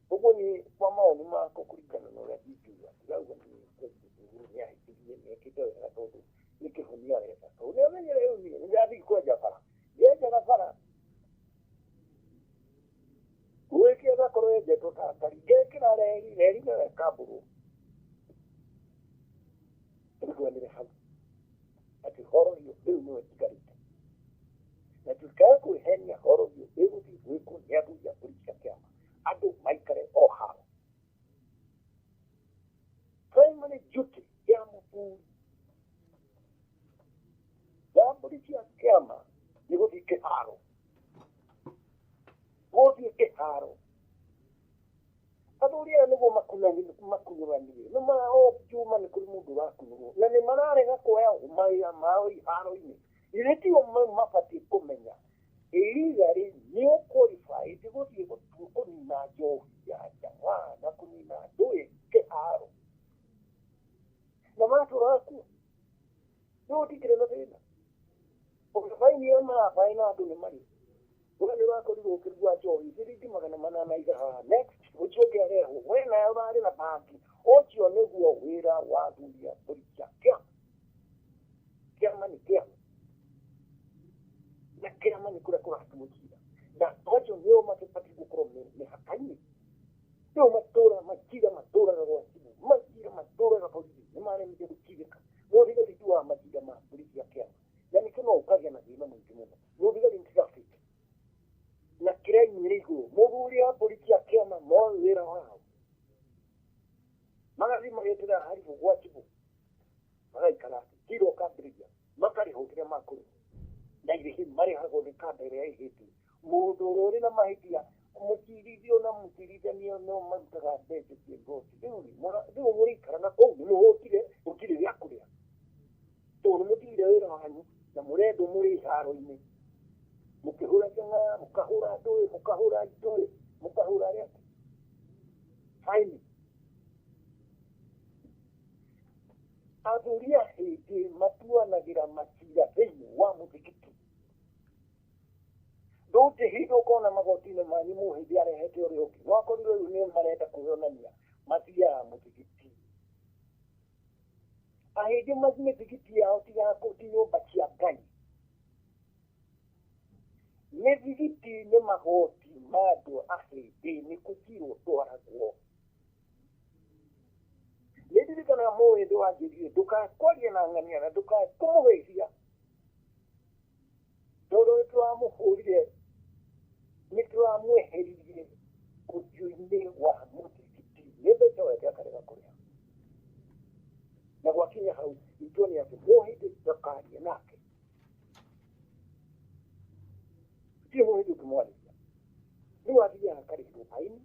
ũguo. Ni kwa maoni makwa, kũringana na ũrĩa ingiuga, ndirauga nĩ President Uhuru nĩ ahĩtirie, nĩ ekĩte wega, tondũ nĩ kĩhonia aretha, tondũ nĩ amenyere rĩu niĩ nĩ ndĩrathiĩ kwenja bara, ndenjaga bara gwĩke ĩgakorwo yenjetwo ta ngari, ngekĩra reri, reri nayo ĩkambũrwo. Tũiguanĩre hau atĩ horohio rĩu nĩyo ĩtigarĩte, na tũtikae kwĩhenia. Horohio ĩgũthiĩ gwĩkwo nĩ athuri a mbũri cia kĩama, andũ maikare o hao. Primary duty ya mũthuri wa mbũri cia kĩama nĩ gũthiĩ kĩharo, gũthiĩ kĩharo. Athuri aya nĩguo makunũranire, nĩ ma o juma nĩ kũrĩ mũndũ ũrakunũrwo, na nĩ mararega kuoya mawĩra mao iharo-inĩ. Githĩ tio mabatiĩ kũmenya illegally nĩ qualified gũthiĩ kũnina njohi ya njaga na kũnina ndũĩ kĩharo, na matũraga kuo rĩu ũtikĩrĩ na thĩna baini ĩyo marabaina andũ nĩ marĩ we nĩ ũrakorirwo ũkĩrua njohi ciringi 400 iga haha, next ũcio ũngĩ arehwo we nawe ũrarĩ na bangi. Ũcio nĩguo wĩra wa athuri a mbũri cia kĩama. Kĩama nĩ kĩama, na kĩama nĩ kũrĩa kũratuo cira, na acio nĩo mabatiĩ gũkorwo mĩhaka-inĩ, nĩo matũra macira matũraga gwa cibũ macira. Matũraga borithi nĩ maremire gũtigĩka. Mũthigari tu wa matinga ma mbũri cia kĩama. Na nĩkĩo no ũkagĩa na thĩna mũingĩ mũno. Mũthigari nĩ traffic. Na crime ĩrĩ igũrũ. Mũthuri wa mbũri cia kĩama moĩ wĩra wao. Magathiĩ magetĩra haribũ gwa chibũ. Magaikara thĩ. Cira ũkambĩrĩria. Makarĩhwo kĩrĩa makũrĩhwo. Na irĩhi marĩhagwo nĩ kanda ĩrĩa ĩhĩtie. Mũndũ ũrĩa ũrĩ na mahĩtia mũcirithio na mũcirithania no marutaga mbeca cia igoti. Rĩu rĩu mũrĩikara na kũu nĩ mũhũtire gũtirĩ gĩa kũrĩa. Tondũ nĩ mũtigire wĩra wanyu na mũrendwo mũrĩ iharo-inĩ. Mũkĩhũra chang'aa, mũkahũra ndũĩ, mũkahũra ndũĩ, mũkahũra arĩa angĩ. Faini. Athuri a hĩndĩ matuanagĩra macira thĩinĩ wa mũthigiti. Ndũngĩhinda ũkona magoti-inĩ manyu mũhĩndĩ arehete ũrĩa ũngĩ. No akorirwo rĩu nĩ marenda kwĩyonania mathiaga mũthigiti. Ahĩndĩ mĩthigiti yao ti nyũmba cia Ngai. Mĩthigiti nĩ magoti ma andũ ahĩndĩ nĩ kũcirwo twaragwo. Nĩ ndirikanaga mũhĩndĩ wanjĩrire ndũkakwaria na ng'ania na ndũkae kũmũgeithia. Tondũ nĩ tũramũhũrire, nĩ tũramweheririe ũthiũ-inĩ wa mũthigiti. Nĩ mbeca wake akarega kũrĩha. Na gwakinya hau, itua nĩ atĩ mũhĩndĩ ndakarie nake. Gũtirĩ mũhĩndĩ ũngĩmwarĩria. Rĩu athiaga akarĩhĩrwo baini.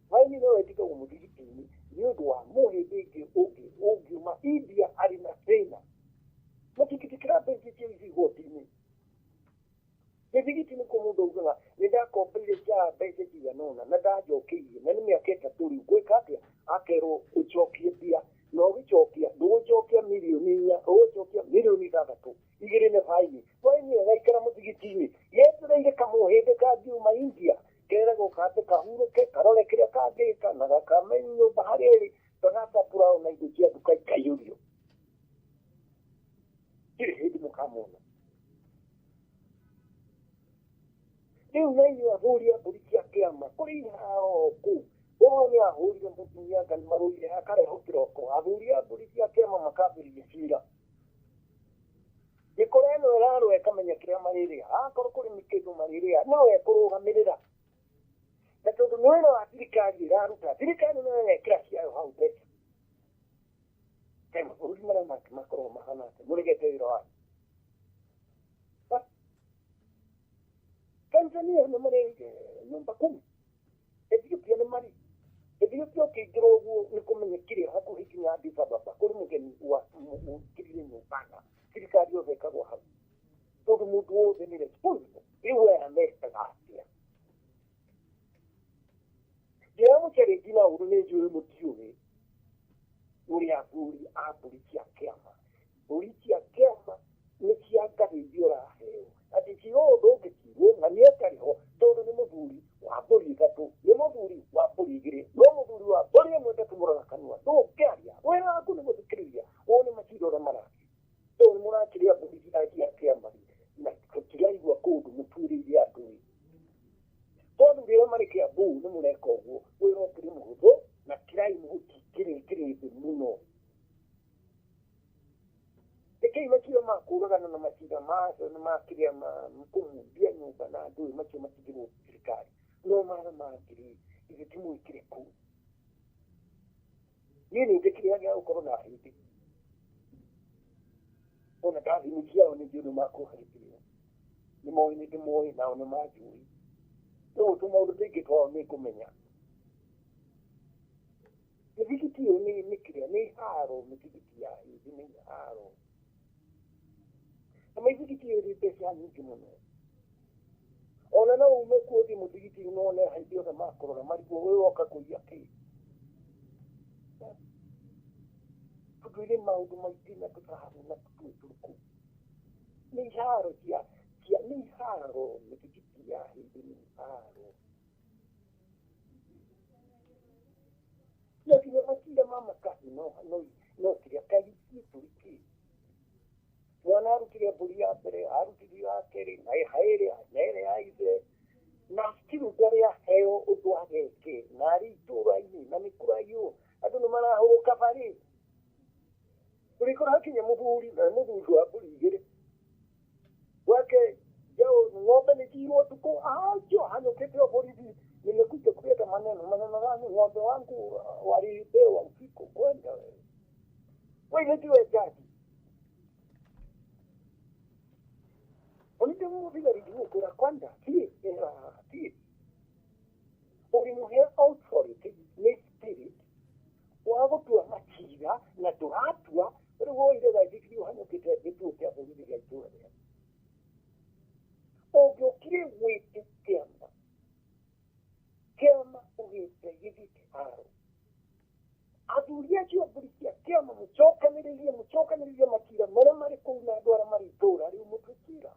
Baini no ĩtigagwo mũthigiti-inĩ nĩ ũndũ wa mũhĩndĩ ũngĩ ũngiuma India arĩ na thĩna. Mũtingĩtĩkĩra mbeca icio ici igoti-inĩ. Mĩthigiti nĩkuo mũndũ augaga nĩ ndakombeire njaa mbeca cigana ũna na ndanjokeirie na nĩ mĩaka ĩtatũ rĩu ngwĩka atĩa? Akerwo ũcokie mbia na ũgĩcokia ndũgũcokia mirioni inya ũgũcokia mirioni ithathatũ igĩrĩ nĩ baini. Baini ĩyo ĩgaikara mũthigiti-inĩ yetereire kamũhĩndĩ kangiuma India keragwo kambe kahurũke karore kĩrĩa kangĩka na gakamenye nyũmba harĩa ĩrĩ gagatambũra ona indo cia nduka ikaiyũrio. Ndirĩ hĩndĩ mũkamona. Rĩu na inyuĩ ahũri a mbũri cia kĩama kũrĩ iharo kũu. Ũyũ nĩ ahũrire mũtumia anga nĩ marũire akarehwo kĩroko. Athuri a mbũri cia kĩama makambĩrĩria cira. Mĩkora ĩno ĩrarũa ĩkamenya kĩrĩa marĩrĩa. Akorwo kũrĩ kĩndũ marĩrĩa no ekũrũgamĩrĩra. Na tondũ nĩ wĩra wa thirikari ĩraruta, thirikari no ĩrekĩra ciayo hau mbeca. Kaĩ mabũrũri marĩa mangĩ makoragwo mahana atĩa? Mũregete wĩra wanyu. Tanzania nĩ marĩ nyũmba kumi. Ethiopia nĩ marĩ. Ethiopia ũkĩingĩra ũguo nĩ kũmenya kĩrĩa hakuhĩ nginya Addis Ababa kũrĩ mũgeni ũkĩrire nyũmba na thirikari yothe ĩkagwo hau. Tondũ mũndũ wothe nĩ responsible. Rĩu aya mekaga atĩa? Ndiramũchallenge na ũru nĩ njũĩ mũtiũĩ ũrĩa athuri a mbũri cia kĩama. Mbũri cia kĩama nĩ cia ngathĩ iria ũraheo. Atĩ cira ũyũ ndũngĩcirwo na nĩ akarĩho tondũ nĩ mũthuri wa mbũri ithatũ, nĩ mũthuri wa mbũri igĩrĩ, no mũthuri wa mbũri ĩmwe ndatumũraga kanua. Ndũngĩaria, wĩra waku nĩ gũthikĩrĩria wone macira ũrĩa marathiĩ. Tondũ nĩ mũrakĩrĩa mbũri cia kĩama na tũtiraigua kũndũ mũtuĩrĩire andũ ĩ. Tondũ rĩrĩa marĩ Kĩambu nĩ mũreka ũguo, wĩra ũkĩrĩ mũhũthũ na crime gũtikĩrĩ kĩrĩ thĩ mũno. Rekei macira ma kũragana na macira macio nĩ makĩrĩa ma kũmundia nyũmba na ndũĩ macio matigĩrwo thirikari. No marĩa mangĩ rĩ, ithuĩ timwĩkĩre kũu. Niĩ nĩ njĩkĩrĩra gĩa gũkorwo na hĩndĩ. Ona ndathimũ ciao nĩ njũĩ nĩ makũhe gĩtĩo. Nĩ moĩ nĩ ndĩmoĩ nao nĩ manjũĩ. Rĩu tũmaũndũ tũingĩ twao nĩ ngũmenya. Mĩthigiti ĩyo nĩ kĩrĩa nĩ haro mĩthigiti ya hĩndĩ nĩ haro. Na mĩthigiti ĩyo ĩrĩ mbeca nyingĩ mũno. Ona no ume kuo ũthiĩ mũthigiti-inĩ wone hĩndĩ yothe makũrora marigwo ũyũ woka kũiya kĩ. Tondũ ĩrĩ maũndũ maingĩ na tũthabu na tũtũĩ tũrĩ kũu. Nĩ iharo cia cia nĩ iharo mĩthigiti ya hĩndĩ nĩ iharo. No nginya matinda ma makabi no no no kĩrĩa kaĩ ithuĩ tũrĩ kĩ. Mwana arutire mbũri ya mbere, arutire ya kerĩ, na ĩrĩa na ĩrĩa ya ithe. Na still ndarĩ aheo ũndũ ageke, na arĩ itũũra-inĩ, na nĩ kũraiywo. Andũ nĩ marahũrũka barĩ, Ũrĩkora hakinya mũthuri na mũthuri wa mbũri igĩrĩ gwake jao ng'ombe nĩ ciirwo ũtukũ acio hanyũkĩte o borithi nimekuja kuleta maneno maneno gani ng'ombe wangu waliibewa usiku kwenda wewe wewe tiwe jaji onite mũthigari ndigũkwĩra kwanda thiĩ ĩra thiĩ ũrĩmũhe authority nĩ spirit wa gũtua macira na ndũratua rĩu woire gaithikiri ũhanyũkĩte gĩtuo kĩa borithi gĩa itũra rĩaku ũngĩũkire wĩte kĩama kĩama ũgĩte gĩthiĩ kĩharo athuri acio mbũri cia kĩama mũcokanĩrĩrie mũcokanĩrĩrie macira marĩa marĩ kũu na andũ arĩa marĩ itũra rĩu mũtue cira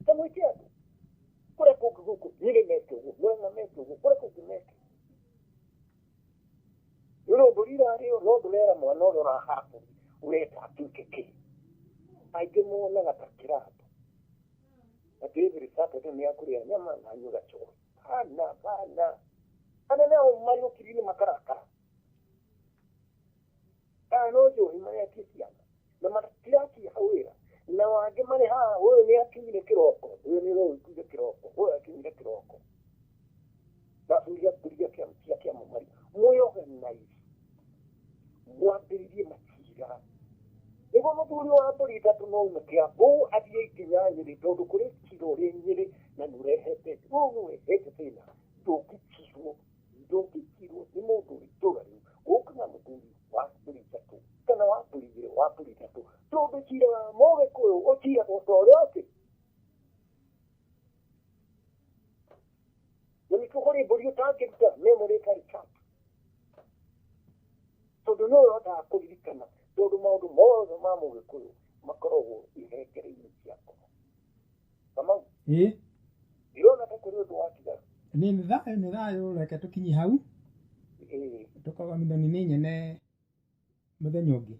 ta mwĩke andũ kũrĩa kũngĩ gũkũ nyĩrĩ meke ũguo Murang'a meke ũguo kũrĩa kũngĩ meke rĩu no mbũri irarĩo no ndũrera mwana ũrĩa ũraha mbũri ũreta atuĩke kĩ aingĩ monaga ta kĩrabu atĩ every Saturday nĩ akũrĩa nyama na anyue gacohi bana bana anene ao marĩ ũkiri-inĩ makarakara aya no njohi maretie ciana na matiracia wĩra na wangĩ marĩ haha ũyũ nĩ akinyire kĩroko ũyũ nĩ ũrũkire kĩroko ũyũ akinyire kĩroko na thuria mbũri cia kĩama mari mwĩorganize mwambĩrĩrie macira nĩguo mũthuri wa mbũri ithatũ no ume Kĩambu athiĩ nginya Nyĩrĩ tondũ kũrĩ cira ũrĩ Nyĩrĩ na nĩ ũrehete ũyũ nĩ ũrehete thĩna ndũngĩcirwo ndũngĩcirwo nĩ mũndũ ũrĩ itũra rĩu gũka na mũthuri wa mbũri ithatũ kana wa mbũri igĩrĩ wa mbũri ithatũ tondũ cira wa Mũgĩkũyũ ũciragwo ta ũrĩa ũkĩ na nĩkĩo kũrĩ mbũri ũtangĩruta memory ĩtarĩ sharp tondũ no ũhotaga kũririkana tondũ maũndũ mothe ma Mũgĩkũyũ makoragwo ihengere-inĩ cia ngoro. Kamau, ĩĩ ndirona ta kũrĩ ũndũ watigara. Nĩ thayũ nĩ thayũ reke tũkinye hau Ĩĩ tũkagamithani nĩ nyene mũthenya ũngĩ.